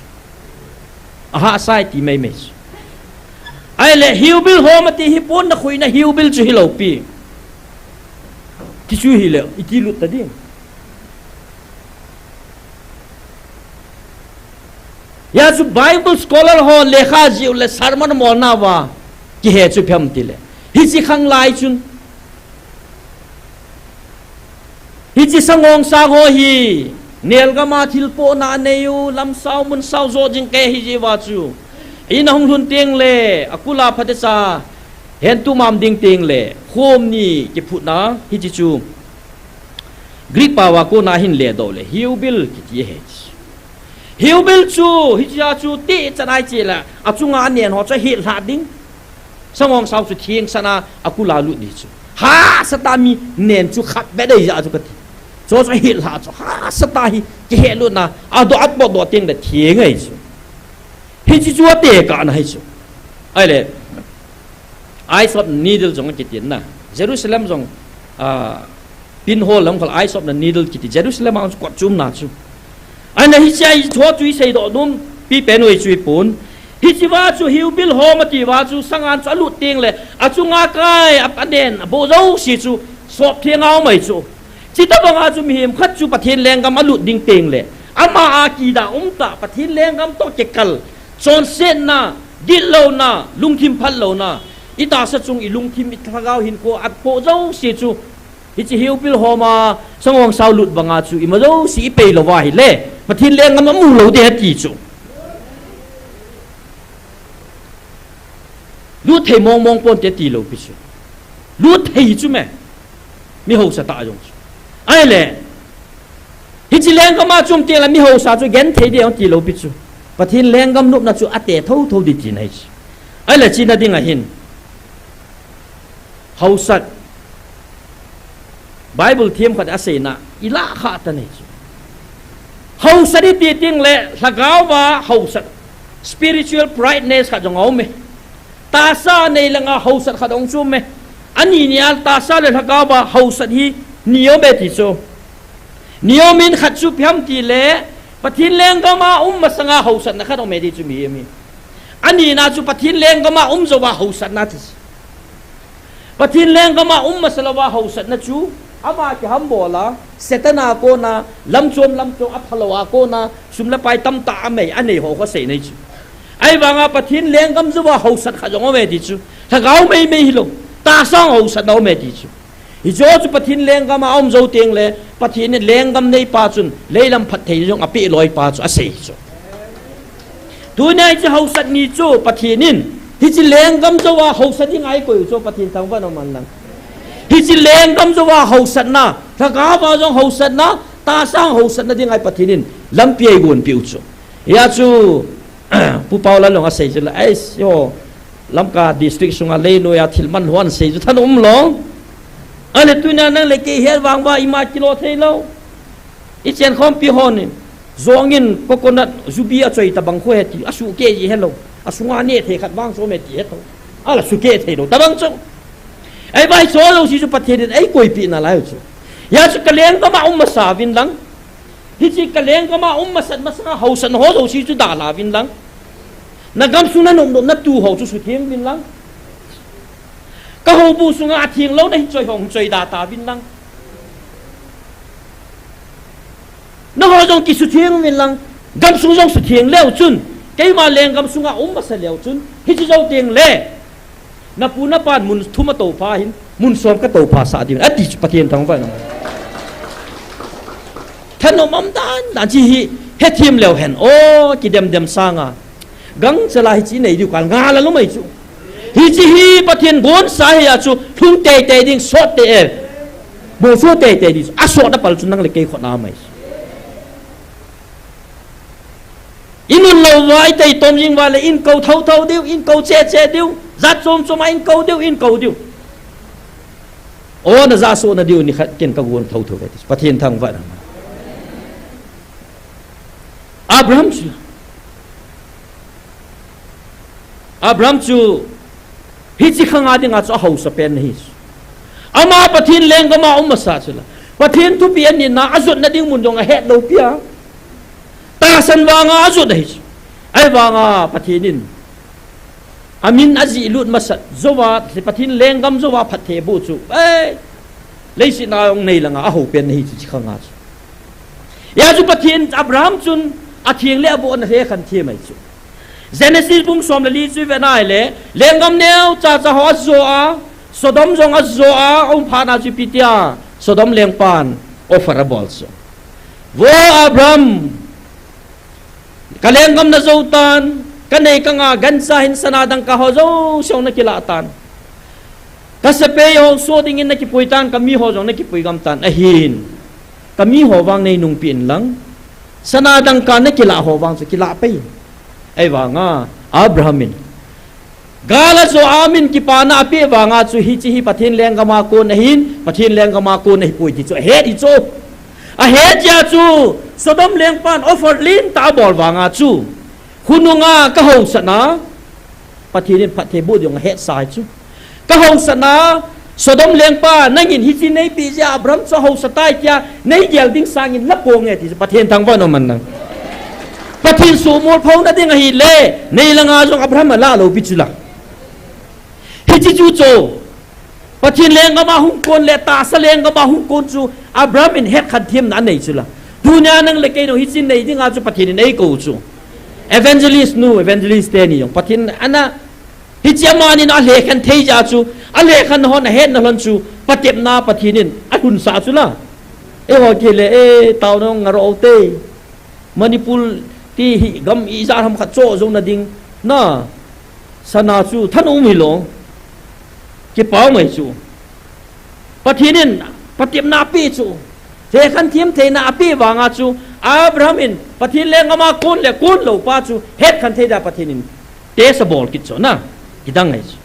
A hahsa e ti mei mei chu. Ahile, hiubil ho ma ti hi pon na khuina hiubil chu hi lou pi. Ti chu hi le, i ti lut ta ding. Hia chu Bible scholar ho lekha jiu le sermon mol na va kihe chu phiam ti le. Hichi khang lai chun. Hichi sangong sang ho hi, nelgam a thil pohna a nei u, lamsao, munsao jo jing ke hi ji va chu. Ina hung lhun teng le, a kula phate cha, hen tu mam ding teng le, khom ni kiphut na, hichi chu. Greek pao a kona hin le do le, hiubil kiti he. Hiubil chu, hichia chu, ti chanai chi la, a chunga a nen ho chu hi hla ding. Sangong sao chu theng sana a kula lut ni chu. Ha, sata mi nen chu khat be dei ja chu kati. Cho chu hi hla chu. Ha, sata hi ki he lut na. A do at bo do teng le theng ai chu. Hichi chu a te ka na hai chu. Ai le. Eyes of needle jong kiti na. Jerusalem jong, ah, pinhole lam khol Eyes of the Needle kiti Jerusalem ang kot chum na chu. Ana hichia hi tho chu i sei do dum pi pen oi chu i pun. Hichi va chu hiubil ho ma ti va chu sangan chu a lut teng le a chunga kai a, a nen a bo jouse chu sop theng au mai chu. Chi ta banga chu mihem khat chu Pathen lenggam a lut ding teng le ama a kida um ta Pathen lenggam to kikal chonsetna, gitlouna, lungthim phatlouna, i tahsa chung i lungthim i lhagao hinkho a po jouse chu hichi hiubil ho ma sangong sao lut banga chu ima jouse i pei lou va hi le Pathen lenggam a mu lou ding a ti chu. Lut thei mong mong pon te ti lou pi chu. Lut thei chu me. Mi hausa ta jong chu. Ai le. Hichi lenggam a chum teng le mi hausa chu gen thei ding ti lou pi chu. Pathen lenggam nopna chu a te tho tho di ti nai chu. Ai le chi na ding a hin. Hausat. Bible thiam khat a seina, i la kha ta nei chu. Hausat i ti teng le, lhagao va hausat. Spiritual prideness khat jong a um e. Tahsa nei langa hausat khat ong chu um e. Ani nia tahsa le lhagao va hausat hi ni um e ti chu. Ni um in khat chu phiam ti le, Pathen lenggam a um masanga hausatna khat um e ti chu mi um e. Ani na chu Pathen lenggam a um jou va hausatna ti chu. Pathen lenggam a um masa lou va hausatna chu, ama kiham bol a, Satan a kona, lamchom lamchom a phalou a kona, sum le pai tamtah a mei, a nei ho kho sei nei chu. Ai vanga Pathen lenggam jou va hausat khat jong um e ti chu. Lhagao mei mei hi lou, tahsa a hausatna um e ti chu. Hicho chu Pathen lenggam a um jou teng le, Pathen lenggam nei pa chun, leilam phattheina jong a pe loi pa chu a sei chu. Tunia hichi hausat ni chu Pathen in, hichi lenggam jou a hausat ding a i koi u chu Pathen thangvah in um hen lang. Hichi lenggam jou a hausatna, lhagao va jong hausatna, tahsa a hausatna ding a i Pathen in, lampi a i gon pi u chu. Hia chu, Pu Paulal jong a sei chu la, ai, yo, Lamka district sunga lei noi a thil man hon sei chu than um lou. Ahile tunia nang le kei het vang va ima kilo thei lou. I chen khompi hon in, jong in coconut jubi a choi tabang khu he ti, a suh keh ji he lou, a sunga ne thei khat vang chu um e ti he tho. Ala suh keh thei lou, tabang chu. Ei vai cho lou si chu Pathen in ei koipi nalai u chu. Hia chu ka lenggam a um masa vin lang. Hichi ka lenggam a um masat masanga hausat ho lou si chu dalha vin lang. Na gamsung na nop nop na tu ho chu sutheng vin lang. Ka houbung sunga a theng lou na hin choi hong choi da ta vin lang. Na ho jong kisutheng uvin lang, gamsung jong sutheng leu chun, keima lenggam sunga um masa leu chun, hichi jou teng le, na pu na pan mun thum a toupha hin, mun som ka toupha sah ding, ati chu Pathen thangvah in um. Thanom um dan dan chi hi, hethem leu hen, o, kidem dem sanga. Gangchela hichi nei diu kal nga la lou mai chu. Hichi hi Pathen gonsa hi a chu lhung tei tei ding sot tei e. Bol sot tei tei ding. A sot a pal chu nang le kei khut a mai. I nun lou va i tei tom jing va le in kou thou thou diu, in kou che che diu, jat chom chom a in kou diu, in kou diu. O, na ja so na diu ni khat ken ka gon thotho ve ti. Pathen thangvah in um hen. Abraham chu, Abraham chu hiche khanga dinga chu ahaosa pen ahi chu. Ama Pathen lenggam a um masa chu la, Pathen thupeh anina ajotna ding mun jong ahet lou pi a, tahsan vanga ajot ahi chu. Ahivanga Pathen in amin ajih lut masat jouva, Pathen lenggam jouva phatthei aboh chu, eh, leiset a jong nei langa ahao pen ahi chu, hiche khanga chu. Hia chu Pathen, Abraham chun atheng le aboh ana hekhen them ahi chu. Genesis bung som le li chu i vet na ahile, lenggam neocha cha ho ajo a, Sodom jong ajo a, aum phat na chu ipi tia Sodom lengpan offer abol chu. Vo Abraham, ka lenggam na jou tan, ka nei ka nga gancha hin sana dangka ho jouse jong na kilah tan. Ka sepai ho soh dingin na kipui tan, ka mi ho jong na kipui gam tan. Ahin, ka mi ho vang nei nungpeh in lang, sana dangka na kilah ho vang chu kilah peh in. Ahivanga Abraham in gal ajo a amin kipana apeh vanga chu hiche hi Pathen lenggam a kon ahin, Pathen lenggam a kon ahipoi ti chu ahet ahi chu. Ahet jeh a chu Sodom lengpan offer lentah abol vanga chu, khonunga ka haosatna Pathen in phatthei boh ding ahetsa ahi chu. Ka haosatna Sodom lengpa, nangin hiche neipeh jeh a Abraham chu ahaosa tai tia nei gel ding sangin la ponge ti chu, Pathen thangvah in um hen lang. Pathen suhmol phouna ding ahile, nei langa jong Abraham alah lou pi chu la. Hiche chu chu, Pathen lenggam a hung kon le tahsa lenggam a hung kon chu Abraham in hetkhen themna anei chu la. Tunia nang le kei jong hiche nei dinga chu Pathen in eikou chu. Evangelist nu, evangelist teni jong Pathen in ana, hiche amani in alekhen thei jeh a chu, alekhen hon ahetna lhon chu patepna Pathen in alhunsah chu la. Eiho kile, eh, tao nang ngaro te. Manipur ti hi gam ijat ham khat cho jong na ding na, sana chu thanom hilou, kipah mai chu. Pathen in patepna apeh chu, hekhen them theina apeh vanga chu, Abraham in Pathen lenggam a kon le kon lou pa chu hetkhen thei dia Pathen in test abol kit chu na, kidang ahi chu.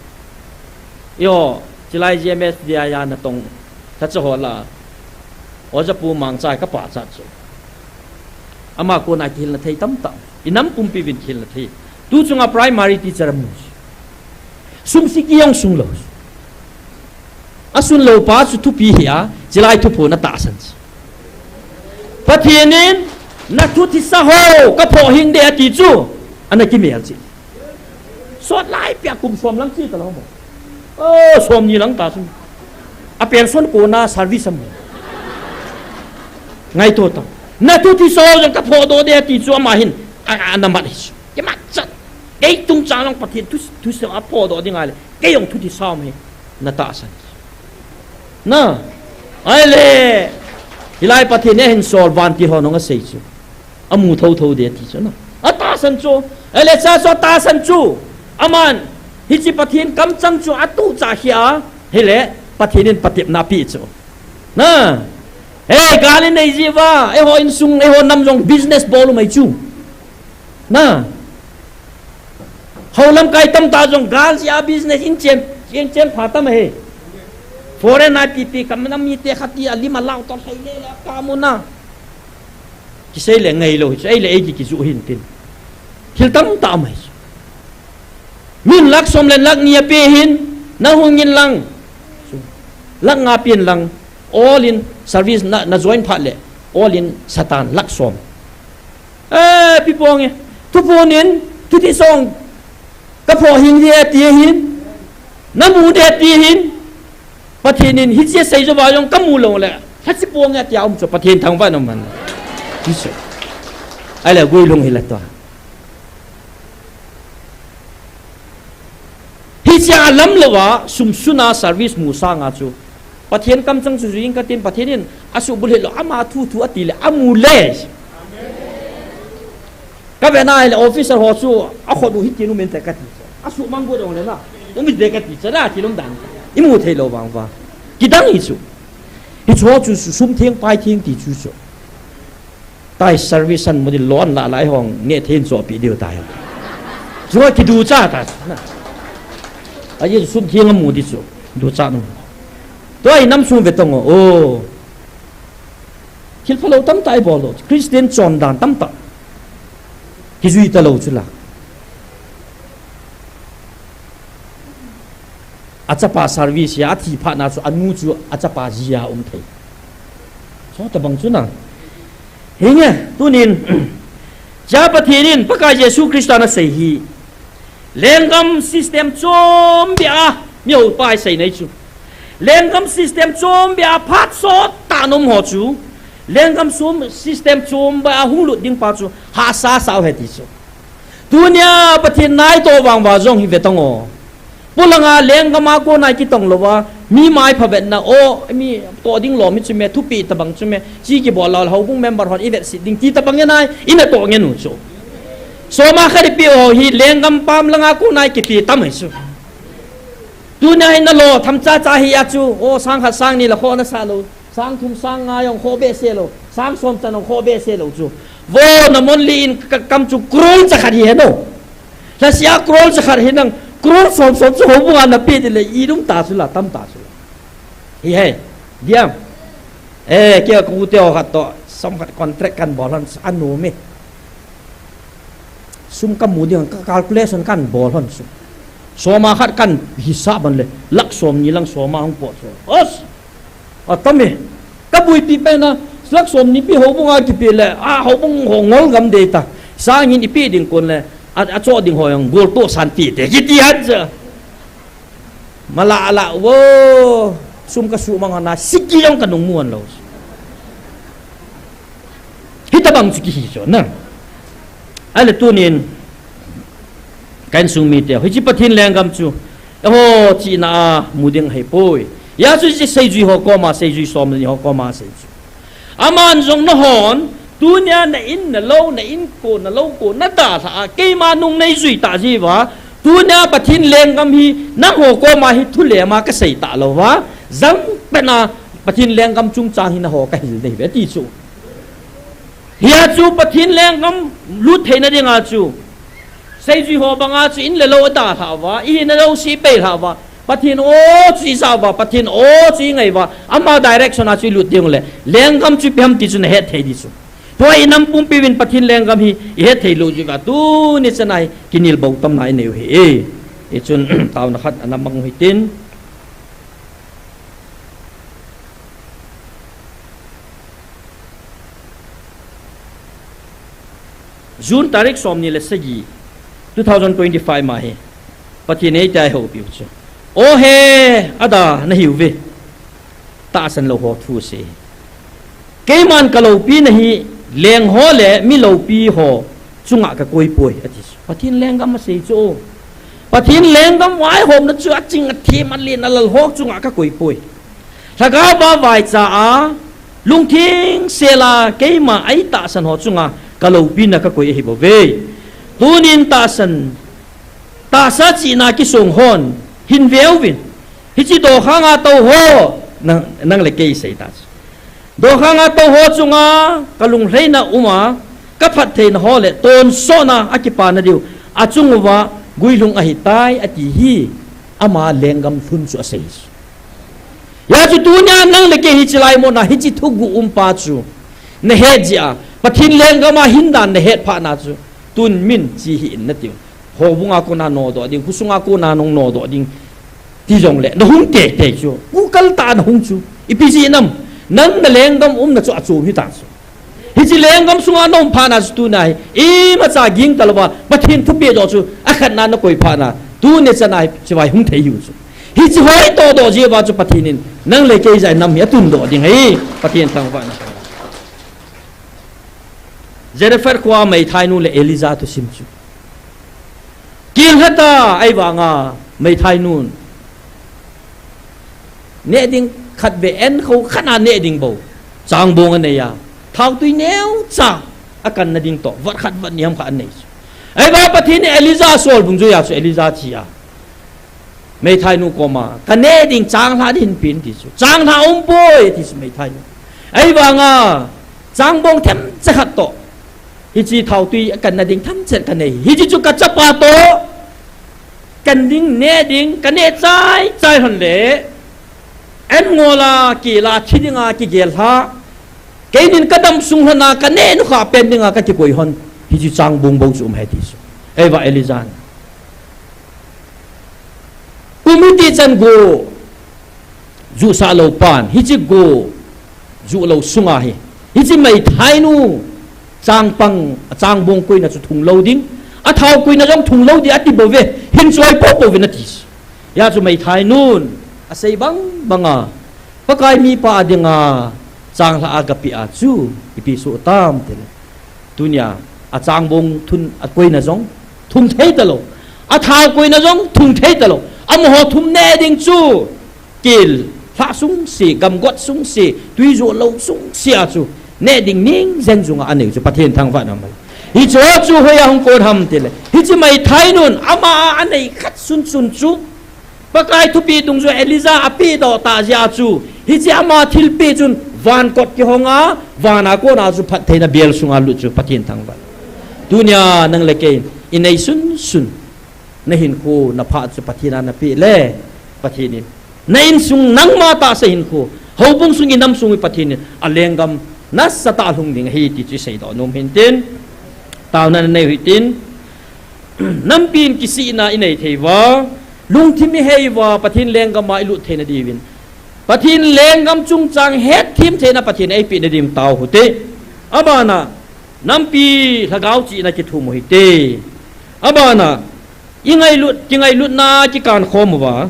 Eiho, chulai G M S D I a natong, thacha ho lah a, Oja Pu Mangcha ka pachat chu. Ama kona kihilna thei tamtah. Inam pumpi uvin kihilna thei. Tu chunga primary teacher amu. Sum siki jong sung lou. Asun lou pa chu thupi hi a, chulai thuphon atahsan chu. Pathen in, na thu thisa ho, ka phoh hing de ati chu, ana kimel chu. Sot lai pia kum som lang chi ta lou mo. Oh, som ni lang ta chu. A pension kona service amu. Ngaito tao. Na thu thisa ho jong ka phoh doh de ati chu ama hin. A, a, ana mat hi chu. Kimat chat. Kei tung chang lang Pathen thu, thu sa a phoh doh ding ahile. Kei jong thu thisa um hi. Na tahsan. Na. Ahile. Hilai Pathen in ahin sol vantil hon jong asei chu. Amu thotho de ti chu na. Atahsan chu. Ahile cha chu atahsan chu. Aman. Hiche Pathen kamchang chu atuh cha hi a. Hile. Pathen in patepna apeh chu. Na. He, gal inei jeh uva. Eiho insung, eiho nam jong business bol u mai chu. Na. Hou lamkai tamtah jong gal jeh a business in chen, in chen pha tam ahi. Foreign a ipi ipi kam nam mite khat hi alim alau toh lhai le le ka mu na. Kisei le ngai lou hi chu, ei le ei ki, kiju hin tin. Thil tamtah um ahi chu. Min lakh som le lakh ni apeh hin, na hung in lang. Lakh nga pen lang, all in service na, na join phat le, all in satan lakh som. Eh, pi pong e. Thuphon in, thuti song, ka phoh hing de ti hin, na mu de ti hin, Pathen in hiche sei jo ba jong ka mu lou le, lhachi pong e tia um chu Pathen thangvah in um hen. Hiche. Ahile guilhung hi la tua. Hiche a lam louva, sum suna service mu sanga chu. Pathen kamchang chu jui ing katin, Pathen in asuh bulhit lou, ama thu thu ati le, amu le. Ka ve na ahile officer ho chu, akhut u hitin um inte kati. Asuh mang got jong le na. Um inte kati, cha na thil um dan. Imu thei lou vang uva. Kidang hi chu. Hichu chu sum theng pai theng ti chu chu. Tai service an mu di loan la lai hong neh thei in chohpeh diu tai. Chu kiducha ta. Ahi sum theng amu di chu. Ducha nu. Tua i nam sung ve tong o. Oh. Thil phalou tamtah i bol lou. Christian chondan tamtah. Kijui talou chu la. Achapa service a, athi phat na chu, anu chu achapa jia um thei. Chutobang chu na. Hinge, tunin, cha Pathen in, Pakai Jesu Christa na sei hi. Lenggam system chom bia, mi ho pa i sei nei chu. Lenggam system chom bia, phat sot ta nom ho chu. Lenggam sum system chom bia, hung lut ding pa chu, hahsa sao he ti chu. Tunia Pathen nai to vang va jong hi ve tong o. Polanga lenggam a kona kitong lou va, mi mai pha vetna o, mi to ding lo mi chu me, thupi tabang chu me, chi kibol lou, houbung member hon i vet sit ding ti tabang nge nai, i na to nge nu chu. Soma kha ri pi o hi lenggam pam langa kona kipi tam hi chu. Tunia hi na lo, tham cha cha hi a chu, o sang khat sang ni la kho na sa lou. Sang thum sang nga jong kho behseh lou, sang som chan jong kho behseh lou chu. Vo na mon li in ka kam chu crore cha khat hi he no. Lasia crore cha khat hi nang crore som som chu houbung a na pe ti le i lum ta chu la, tam ta chu la. Hi he, diam. Eh, kia ku te o khat to, som khat contract kan bol han anu me. Sum ka mu ding, ka calculation kan bol hon sum. Soma khat kan hisap ban le, lakh som ni lang soma hung po chu. Os! Atam e. Ka buipi pen na, lakh som ni pi houbung a kipi le, a houbung ho ngol gam dei ta. Sangin ipi ding kon le, a, acho ding ho jong gol to san ti te, kiti han cha. Mala ala wo, sum ka su mang na, siki jong ka nung muan lou. Hitabang chu kihi chu na. Ahile tunin, ka insung mite, hiche Pathen lenggam chu, eiho chihna a mu ding ahi poi. Hijeh chun hiche seijui ho koma, seijui som le ni ho koma sei chu. Aman jong nahon, tunia na in, na lou, na in ko, na lou ko, na dalha a, keima nung nei jui ta jeh uva, tunia Pathen lenggam hi, nangho koma hi thulem a ka sei talou va, jang pet na Pathen lenggam chungchang hi nangho ka hil ding ahi ve ti chu. Hia chu Pathen lenggam lut theina dinga chu. Seijui ho banga chu in le lou a dalha uva, i hina lou si pei lha uva. Pathen o chu i ja uva, Pathen o chu i ngai uva. Ama direction a chu i lut ding le. Lenggam chu ipi ham ti chu na het thei di chu. Tua i nam pumpi uvin Pathen lenggam hi i het thei lou jeh uva. Tuni chan a hi kinel bou tamna i nei u hi e. Hichun taona khat ana mang u hitin. June tarik som ni le sagi, two thousand twenty-five ma hi, Pathen in eiti a eihoupi u chu. O he, ada na hiu ve. Tahsan lou ho thu asei. Keiman ka loupina hi, leng ho le mi loupi ho chunga ka koi poi, ati chu. Pathen lenggam asei chu. Pathen lenggam vaihomna chu aching athem alen alal ho chunga ka koi poi. Lhagao a vaicha a, lungthim sel a keima eitahsan ho chunga ka loupina ka koi ahi bouve. Tunin tahsan, tahsa chihna kisong hon, hin ve uvin. Hiche dokhang a tou ho, nang, nang le kei sei ta chu. Dokhang a tou ho chunga, ka lunglhaina um a, ka phattheina ho le, tonsot na a kipana diu, achung uva, guilhung ahitai, ati hi, ama lenggam lhun chu asei chu. Hijeh chun tunia nang le kei hiche lai muna hiche thuguh um pa chu na het jeh a, Pathen lenggam a hin dan na het phat na chu, tun min chi hi in na tiu. Houbung a kona nodoh ding, khosung a kona nong nodoh ding, ti jongle, na hung teitei chu, kukal tah a na hung chu, ipi jeh ham, nang na lenggam umna chu achom hita chu. Hiche lenggam sunga na um phat na chu tunia hi, imacha ging talouva, Pathen thupeh doh chu, akhatna na koi phat na, tuni chan a hi, chibai hung thei hiu chu. Hiche hoi todoh jeh uva chu Pathen in, nang le kei jeh a nam hi atun doh ding ahi, Pathen thangvahna. Zarephath khoa meithainu le Elijah thusim chu. Kilhata ahivanga meithainun. Neh ding khat ve en kho khat a neh ding bou. Changbong anei a. Thautui neocha akanna ding toh. Vat khat vat ni ham khat anei chu. Ahivang Pathen in Elijah asol dungjuia chu Elijah che a. Meithainu koma. Ka neh ding changlhah ding hinpe in ti chu. Changlhah umpoi ti chu meithainu. Ahivanga. Changbong themcha khat toh. Hiche thautui akanna ding themcha kanei. Hiche chu ka chapa toh. Kan ding, neh ding, ka neh chai chai lhon le. An ngol a, kila thi dinga kigel lha. Keinin kadam sung lhona kaneh nukha pen dinga kakikoi hon. Hichu changbong bou chu um ahi ti chu. Eiva Elijah in. Kum hiti chan go. Juhsah lou pan. Hichi go. Juh lou sunga hi. Hichi meithainu. Changpang, changbong koina chu thung lou ding. Athao koina jong thung lou ding ati bou ve. Hin choi popo vin ati. Hia chu meithainun. Asei bang banga. Pakai mipa a dinga. Changlhah a gapi a chu. Ipi soh tam tile. Tunia, achangbong thun akoina jong, thung thei talou. Athao koina jong, thung thei talou. Amaho thum neh ding chu, kil, lhah sungse, gamgot sungse, tui joh lou sungse a chu, neh ding ning jeng jung a anei chu, Pathen thangvah na mai. Hichu chu hoiya hung kon ham tile. Hichi meithainun, ama a anei khat sunsun chu, Pakai thupi dungjuiya Elijah apedoh tah jeh a chu, hiche ama thilpeh chun van kot kihong a, van a kona chu phattheina biel sunga lut chu Pathen thangvah. Tunia nang le kei, inei sunsun, nahinkho, naphat chu Pathen a napeh le, Pathen in. Na insung nangma tahsa hinkho, houbung sung inam sung hi Pathen in, alenggam, nasatah a lhung ding ahi ti chu iseidoh nom hintin, taona nanei u hitin, Nampi in kisihna inei thei uva, lungthim ihei uva, Pathen lenggam a ilut theina diuvin. Pathen lenggam chungchang hetthem theina Pathen in eipeh na diuvin tao hite. Abana, nampi lhagao chihna kithum u hite. Abana, ingailut, kingailutna kikan khom uva,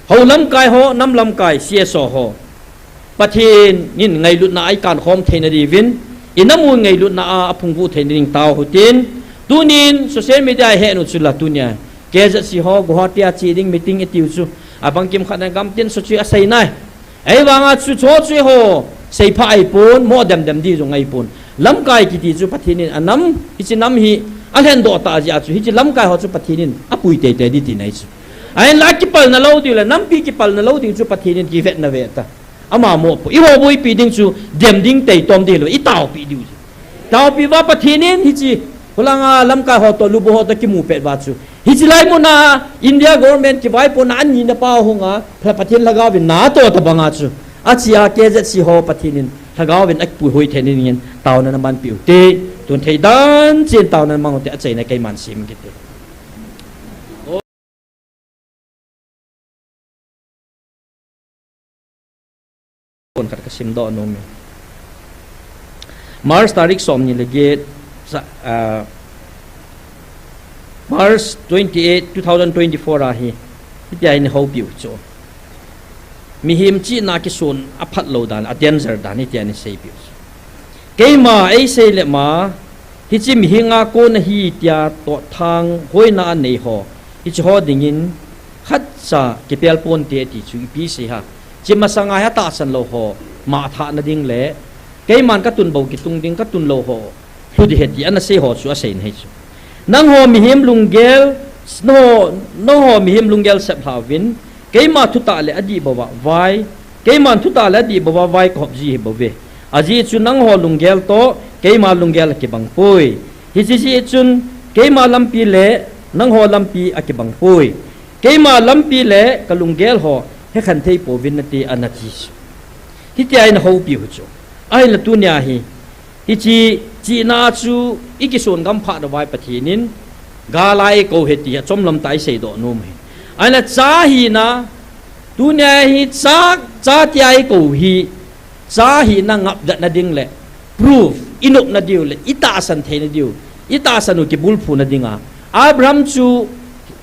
hou lamkai ho, nam lamkai, C S O ho. Pathen in ngailutna a ikan khom theina diuvin, inam u ngailutna a aphungvuh theina ding tao hitin, tunin social media a ihet u chu la tunia, K Z C ho, Guwahati a che ding meeting itiu chu, abang kimkhat na gamtin chu chu asei nai. Ahivanga chu chu chu ho, seipha ahipon, mo demdem di jong ahipon. Lamkai kiti chu Pathen in anam, hiche nam hi, alhendoh tah jeh a chu, hiche lamkai ho chu Pathen in apui teitei di tina ahi chu. Ahinla kipalna lou diu le, nampi kipalna lou ding chu Pathen in kivetna ve ta. Ama mopo, iho boipi ding chu, dem ding tei tom ding lou, itaopi diu. Taopi uva Pathen in hiche, hulanga lamkai ho toh, lubu ho toh kimu pet uva chu. Hiche lai muna, India government kivaipohna ani na pa hunga, Pathen lhagao vin natoh tabanga chu. Achia K Z C ho Pathen in, lhagao vin akipuihoi theina dingin, taona namanpi u hite, tun thei dan chen taona namang u hite, achaina keiman sim kit e. Kon khat kasim doh nom e. March tarik somni le get, sa-, ah, March twenty-eight, two thousand twenty-four ahi. Hitia hin houpiu chu. Mihem chihna kisun aphat lou dan, a danger dan, hitia hin seipiu chu. Keima eisei le ma, hiche mihem a kon ahi tia tohthang hoina anei ho. Hiche ho dingin khatcha kipel ponte ti chu ipi sei ham. Hiche masanga hi atahsan lou ho, ma athah na ding le, keiman katun bou kitung ding, katun lou ho, lhu ding ahi ti ana sei ho chu asei na ahi chu. Nangho mihem lunggel, nangho, nangho mihem lunggel sep lhauvin, keima thutah le adih bou a vai, keiman thutah le adih bou a vai kahop ji ahi bouve. Ajeh chu nangho lunggel toh, keima lunggel akibang poi. Hiche jeh chun, keima lampi le, nangho lampi akibang poi. Keima lampi le kalunggel ho hekhen thei pouvin nate ana ti chu. Hitia hin houpiu chu. Ahinla tunia hi. Hiche chihna chu ikisun gam phat uva Pathen in gal a eikou ahi ti hi achom lam tah a isei doh nom ahi. Ahinla cha hina, tunia hi cha, cha tia eikou hi, cha hina ngapjat na ding le, proof, inop na diu le, itahsan thei na diu, itahsan u kibulphu na dinga. Abraham chu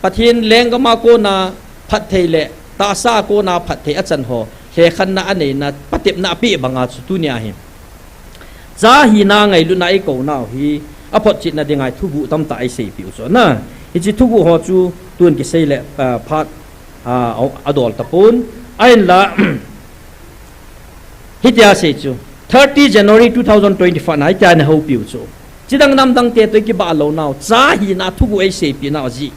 Pathen lenggam a kona phatthei le, tahsa a kona phatthei achan ho, lhekhenna aneina, patepna apeh banga chu tunia hi. Cha hina ngailutna eikou nau hi, aphotchetna dinga thuguh tamtah eiseipiu chu na. Hiche thuguh ho chu tun kisei le, ah, phat, ah, adol tapon. Ahinla, Hitia asei chu, thirty January two thousand twenty-five na, hitia ana houpiu chu. Chidang namdang te toh ikibah lou nau, cha hina thuguh eiseipeh nau ajeh.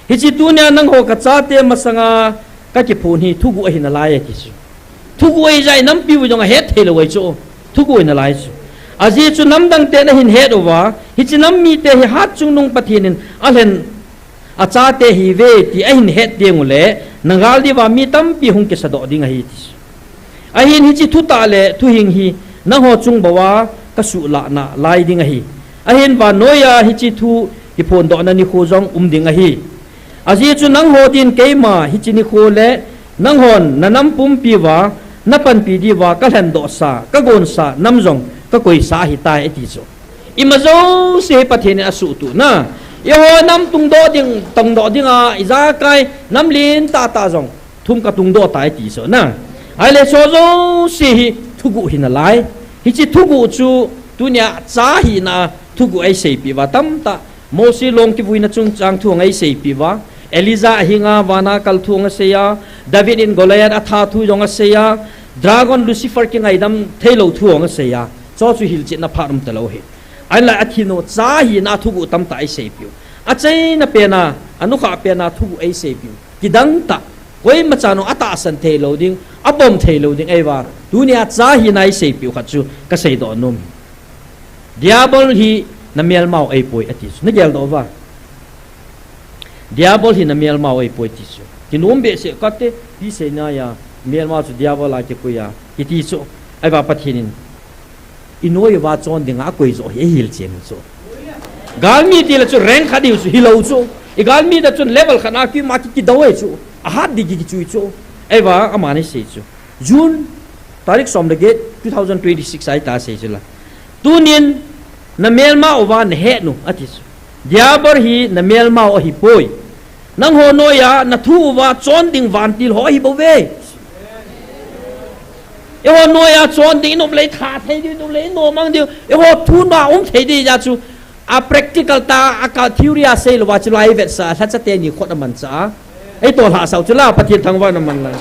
Hiche tunia nangho kachate masanga kakiphon hi thuguh ahi nalai ati chu. Thuguh ahijeh in nampiu jong ahet thei lou ahi chu. Thuguh ahi nalai chu. Ajeh chu namdang ten ahin het uva, hiche nam mite hi hatchungnung Pathen in alhen achate ahiuve ti ahin het teng uleh, nagal diuva mi tampi hung kisadoh ding ahi ti chu. Ahin hiche thutah le thuhing hi nangho chung bou a kasuhlahna lai ding ahi. Ahin vannoiya hiche thu kiphondohna nikho jong um ding ahi. Ajeh chu nangho din keima hiche nikho le nanghon nanam pumpi uva napanpi diuva kalhendohsa, kagonsa nam jong kakoisa ahitai, ati chu. Ima jouse hi Pathen in asuhtuh na. Eiho nam tungdoh ding, tungdoh dinga ijakai nam lentah tah jong thum katungdoh tai, ati chu na. Ahile chu jouse hi thuguh hinalai. Hiche thuguh chu tunia cha hina thuguh eiseipeh uva tamtah. Mose long kivuina chungchang thu eiseipeh uva. Elijah ahinga vana kal thu aseiya. David in Goliath atha thu jong aseiya. Dragon Lucifer kingaidam theilou thu aseiya. Chu chu hilchetna phat um talou hi. Ahinla athinu cha hina thuguh tamtah eiseipeh u. Achaina pena, anukhah pena thuguh eiseipeh u. Kidangtah, koimachan atahsan theilou ding, abom theilou ding ahiuva. Tunia cha hina eiseipeh u khat chu kaseidoh nom. Diabol hi namelmau ahipoi, ati chu. Nageldoh uva. Diabol hi namelmau ahipoi, ti chu. Kinom behseh kate, pi seina a, melmau chu Diabol a kikoi a, kiti chu. Ahiuva Pathen in inoi uva chon dinga akoi joh hi ahilchen chu. Galmi tile chu rank khat hiu chu, hilou chu. Igalmi tah chun level khat a keima ki, kidou ahi chu. Ahat ding ki, kichui chu. Ahiuva aman asei chu. June tarik som le get, two thousand twenty-six a ahita asei chu la. Tunin namelmau uva nahet u, ati chu. Diabol hi namelmau ahipoi. Nangho noiya nathu uva chon ding vantil ho ahibouve. Eiho noiya chon ding inop le itha thei diu, inop le inomang diu. Eiho thu noiya um thei ding jeh chu. A practical tah a, ka theory a seilouva chu lai vetsah, lhacha teni khut amanchah a. Eito lhasau chu la, Pathen thangvahna man lang.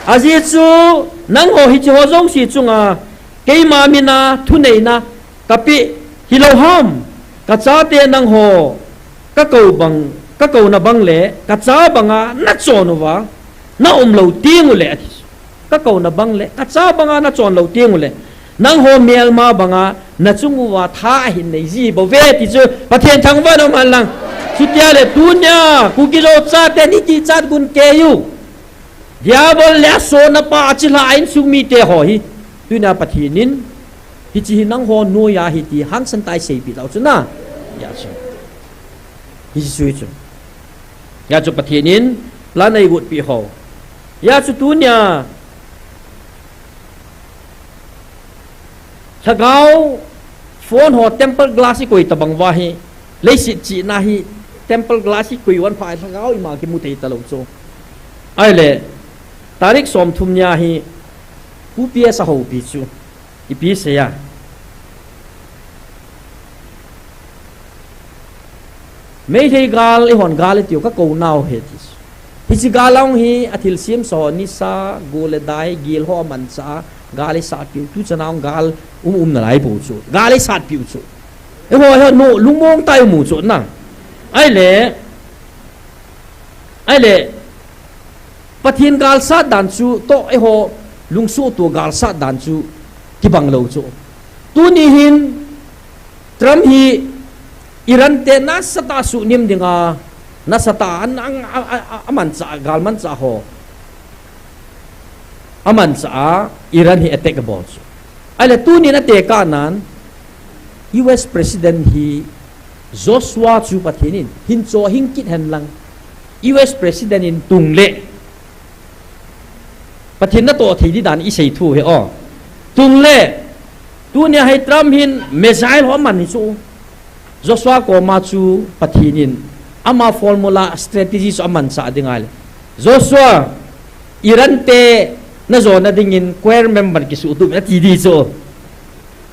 Ajeh chu nangho hiche ho jouse chunga keima mina thuneina kapeh hilou ham, kachate nangho kakou bang, kakouna bang le kacha banga nachon uva naum lou teng uleh, ati chu. Kakouna bang le kacha banga nachon lou teng uleh, nangho melma banga nachung uva tha ahin nei ji bouve, ti chu Pathen thangvahna man lang. Chutia le tunia Kuki-Zo chaten ikichat gun kei u. Diabol le asona pa achilhah a insung mite ho hi, tunia Pathen in hiche hi nangho noiya ahi ti hangsan tah a eiseipeh tau chu na. Hijeh chu, hiche chu hi chu. Hijeh chu Pathen in plan eigotpeh ho. Hijeh chu tunia lhagao phone ho tempered glass ikoi tobang uva hi, leiset chihna hi tempered glass ikoi uva pha lhagao ima kimu thei talou chu. Ahile tarik somthum nia hi U P S a houpi chu ipi asei a, Meitei gal, eihon gal itiu kakounau ahi ti chu. Hiche gal a hung hi athilsemsa ho nisa, go le dai, gel ho amanchah a, gal eisatpiu, tuchan a hung gal um um nalai bou chu. Gal eisatpiu chu. Eiho, eiho, no, lungmong tah a imu chu na. Ahile, ahile, Pathen galsat dan chu toh eiho lungsuhto galsat dan chu kibang lou chu. Tuni hin Trump hi Iran te nasatah a suhnem dinga, nasatah a an, an, a, a, a, amanchah, galmanchah ho amanchah a Iran hi attack abol chu. Ahile tunin atekahnan U S President hi Joshua chu Pathen in hin cho hing kit hen lang, U S President in tung le Pathen natoh thei di dan isei thu hi o. Tung le, tunia hi Trump hin missile ho aman hi chu. Joshua koma chu Pathen in ama formula, strategy chu amanchah ding ahile, Joshua, Iran te najona dingin choir member kisuhtup in ati di chu.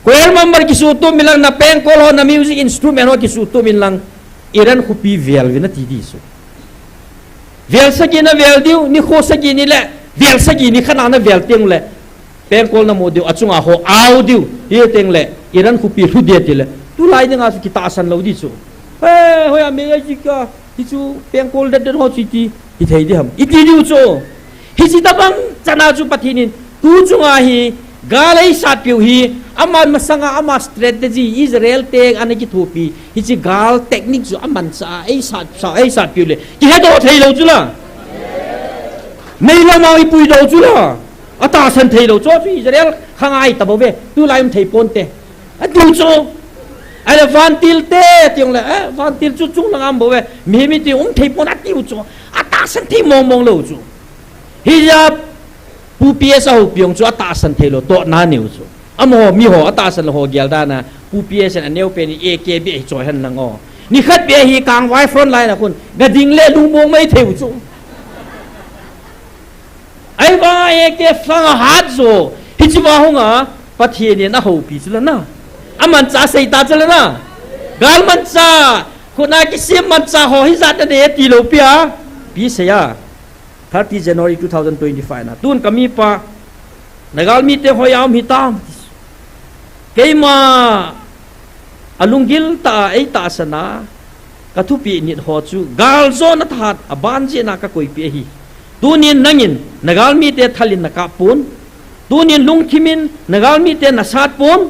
Choir member kisuhtup in lang, na pengkol ho, na music instrument ho kisuhtup in lang, Iran khopi vel uvin ati di chu. Vel sagi navel diu, nikho sagi ni le, vel sagi ni khat a navel teng le, pengkol namu diu, achunga ho au diu, hiteng le, Iran khopi lhu di ati le, tulai dinga chu kitahsan lou di chu. He, hoiya mei ahi jeh a, hichu pengkol det det ho chu iti, hithei di ham. Iti diu chu. Hiche tobang chan a chu Pathen in, tu chunga hi, gal eisatpiu hi, ama masanga ama strategy, Israel te ana kithopi, hiche gal technique chu amanchah a, eisat, sa, eisatpiu le, kihedoh thei lou chu la. Meilama ipuidoh chu la. Atahsan thei lou chu, chu Israel khangai ta bou ve. Tulai um thei ponte. Atiu chu. Ahile vantil te, tiu le, eh, vantil chu chung langa um bou ve. Mihem iti um thei pon atiu chu. Atahsan thei mong mong lou chu. Hijeh a Pu P S a houpi jong chu atahsan thei lou, tohna neiu chu. Amaho, miho atahsan lou ho gel dan a, Pu P S in aneo pen in A K beh hi choi hen lang o. Nikhat beh hi Kangvai front line a khun, ga ding le lungmong mai thei u chu. Ahivang A K fang a hat jo, hiche va hung a, Pathen in ahoupi chu la na. Amanchah sei ta chu la na. Gal manchah, khut a kisem manchah ho hijat a nei ti lou pi a, pi sei a. Thirty January two thousand twenty-five na. Tun ka mipa, na galmite hoiya um hitam. Keima, alunggil tah a eitahsan a, ka thupeh nit ho chu, galjona thahat, aban jeh in a ka koipeh ahi. Tunin nangin, na galmite thal in na kap pon. Tunin lungthim in, na galmite na sat pon.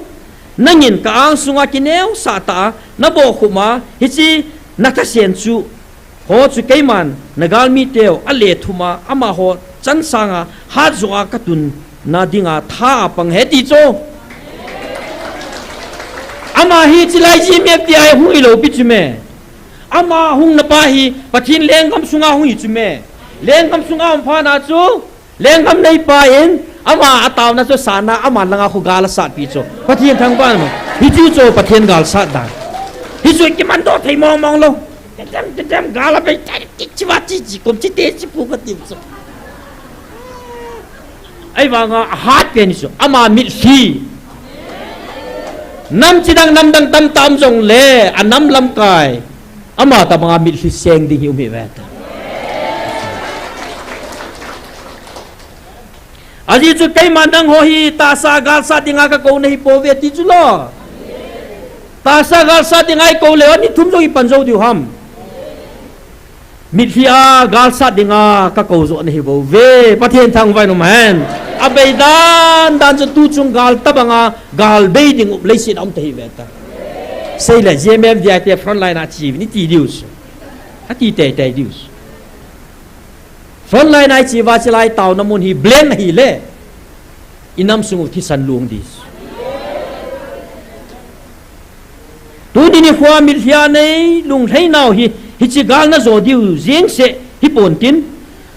Nangin ka angsunga kineosah tah a, na bohkhup a, hiche na thasem chu, ho chu keiman, na galmiteu, ale thum a, amaho, chan sanga, hat jo a ka tunna dinga, tha a pang ahi ti chu. Ama hi chilai G M F T I hung hi lou pi chu me. Ama hung na pa hi, Pathen lenggam sunga hung hi chu me. Lenggam sunga um phat na chu, lenggam neipa in, ama ataona chu sana, ama langa khu gal asat pi chu. Pathen thangvah in um. Hichu chu Pathen gal sat dan. Hichu kimandoh thei mong mong lou. Tedem, tedem, gal abei, tedem, ti, chi va, chi, chi, kum, chi, te, chi, pu, ka ti chu. Ahivanga ahat pen chu, ama mitlhi. Nam chidang, nam dang tamtah um jongle, anam lamkai. Ama tabanga mitlhi seng ding hi um hi ve ta. Ajeh chu keiman nangho hi tahsa galsat dinga ka kou nahi pouve ti chu lo. Tahsa galsat dinga i kou leu, ani thum jong i pan jou diu ham. Mitlhi a galsat dinga ka kou jo nahi bouve. Pathen thangvah in um hen. Abei dan dan chu tuchung gal tabanga gal bei ding um leiset a um ta hi ve ta. Seile G M F D I te frontline a chi ni ti diu chu. Ati tei tei diu chu. Frontline a i chi uva chilai taona mun hi blank ahile, i nam sung u thisan lung ding. Tuni nikho a mitlhi a nei lunglhai nau hi, hiche gal na jo diu jeng seh hi pon tin,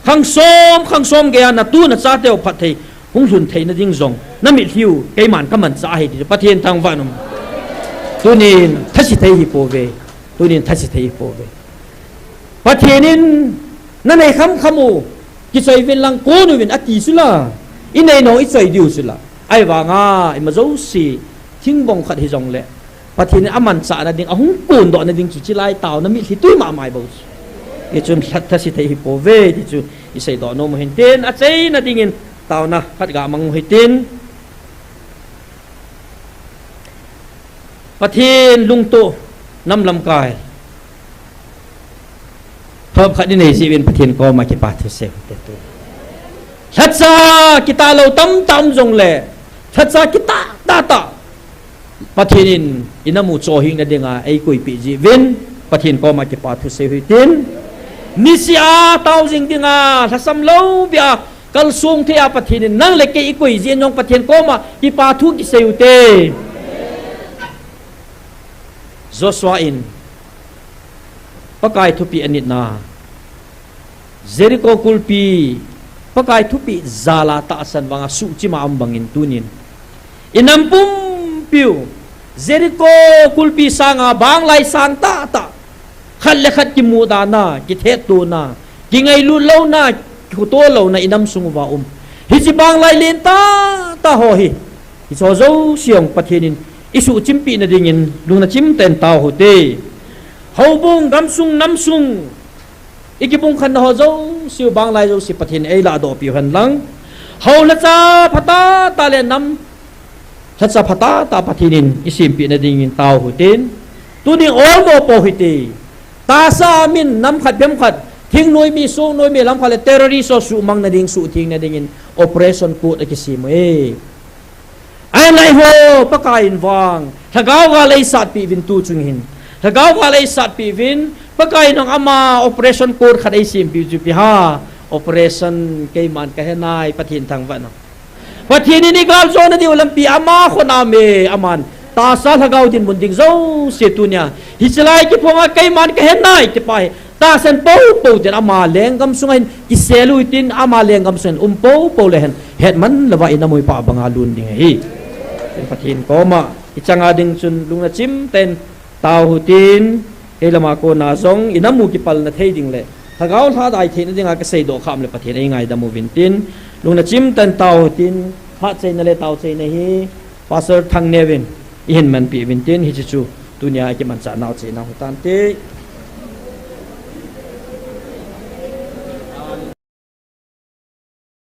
khang som, khang som gei a na tu na cha teu phatthei hung lhun theina ding jong, na mitlhi u keiman ka manchah ahi ti, Pathen thangvah in um. Tunin thase thei hi pouve, tunin thase thei hi pouve. Pathen in na nei kham kham u, kichoi uvin lang kon uvin ati chu la, i nei nau i choi diu chu la. Ahivanga, ima jouse, thingbong khat hi jongle, Pathen in amanchah na ding, ahung kondoh na ding chu chilai taona mitlhi tui mama i bou chu. Hichun lhat thase thei hi pouve, ti chu i seidoh nom u hin tin, achaina dingin taona khat ga mang u hitin. Pathen lungtoh nam lamkai. Thopkhat i nei jeh uvin Pathen koma kipa thu sei u hite tu. Lhacha kitah lou tamtah um jongle, lhacha kitah tah tah, Pathen in i nam u chohing na dinga eikoipeh jeh uvin Pathen koma kipa thu sei u hitin. Niseh a tao jing dinga lhasam lou beh a kalsong thei a Pathen in nang le kei i koi jeh in jong Pathen koma kipa thu kisei u hite. Joshua in Pakai thupeh anitna, Jericho kulpi, Pakai thupeh jal a tahsan vanga suhchim a um bangin tunin i nam pumpiu Jericho kulpi sanga banglai sang tah tah, khat le khat kimudan a, kithetton a, kingailut louna, kikhuto louna i nam sung uva um. Hiche banglai len tah tah ho hi, hiche ho jouse jong Pathen in i suhchimpeh na dingin lungna chimtah in tao u hite. Houbung, gamsung, namsung, i kibung khenna ho jouse u, banglai jouse Pathen in eiladoh piu hen lang. Hou lhacha phatah tah le nam lhacha phatah tah Pathen in i sempeh na dingin tao u hitin. Tunin olmo pou hite. Tahsa a min nam khat bem khat, thingnoimi, songnoimi lam khat le terrorist ho suhmang na ding, suhtheng na dingin operation code akisem uve. Ahinla eiho, Pakai in vang lhagao gal eisatpeh uvin tuchung hin. Lhagao gal eisatpeh uvin, Pakai in jong ama operation code khat eisempeh u chu ipi ham. Operation keiman kahe nai, Pathen thangvah in um. Pathen in igal jona diu lampi ama khonam e, aman tahsa lhagao dinmun ding jouse tunia hiche lai kiphonga keiman kahen nai tipa hi tahsan poupou ten ama lenggam sunga hin kisel u hitin, ama lenggam sunga hin um poupou le hen hetman louva inam u hi pah banga lun ding ahi. Pathen koma ichanga ding chun lungna chimtah in tao hitin, hilama kona jong inam u kipalna thei ding le lhagao lhadai theina dinga kaseidoh kham le Pathen eingaidam uvin tin, lungna chimtah in tao hitin, lhacheina le taocheina hi Pastor Thangneo in eihin manpeh uvin tin, hiche chu tunia ikimanchah nau chena hitante.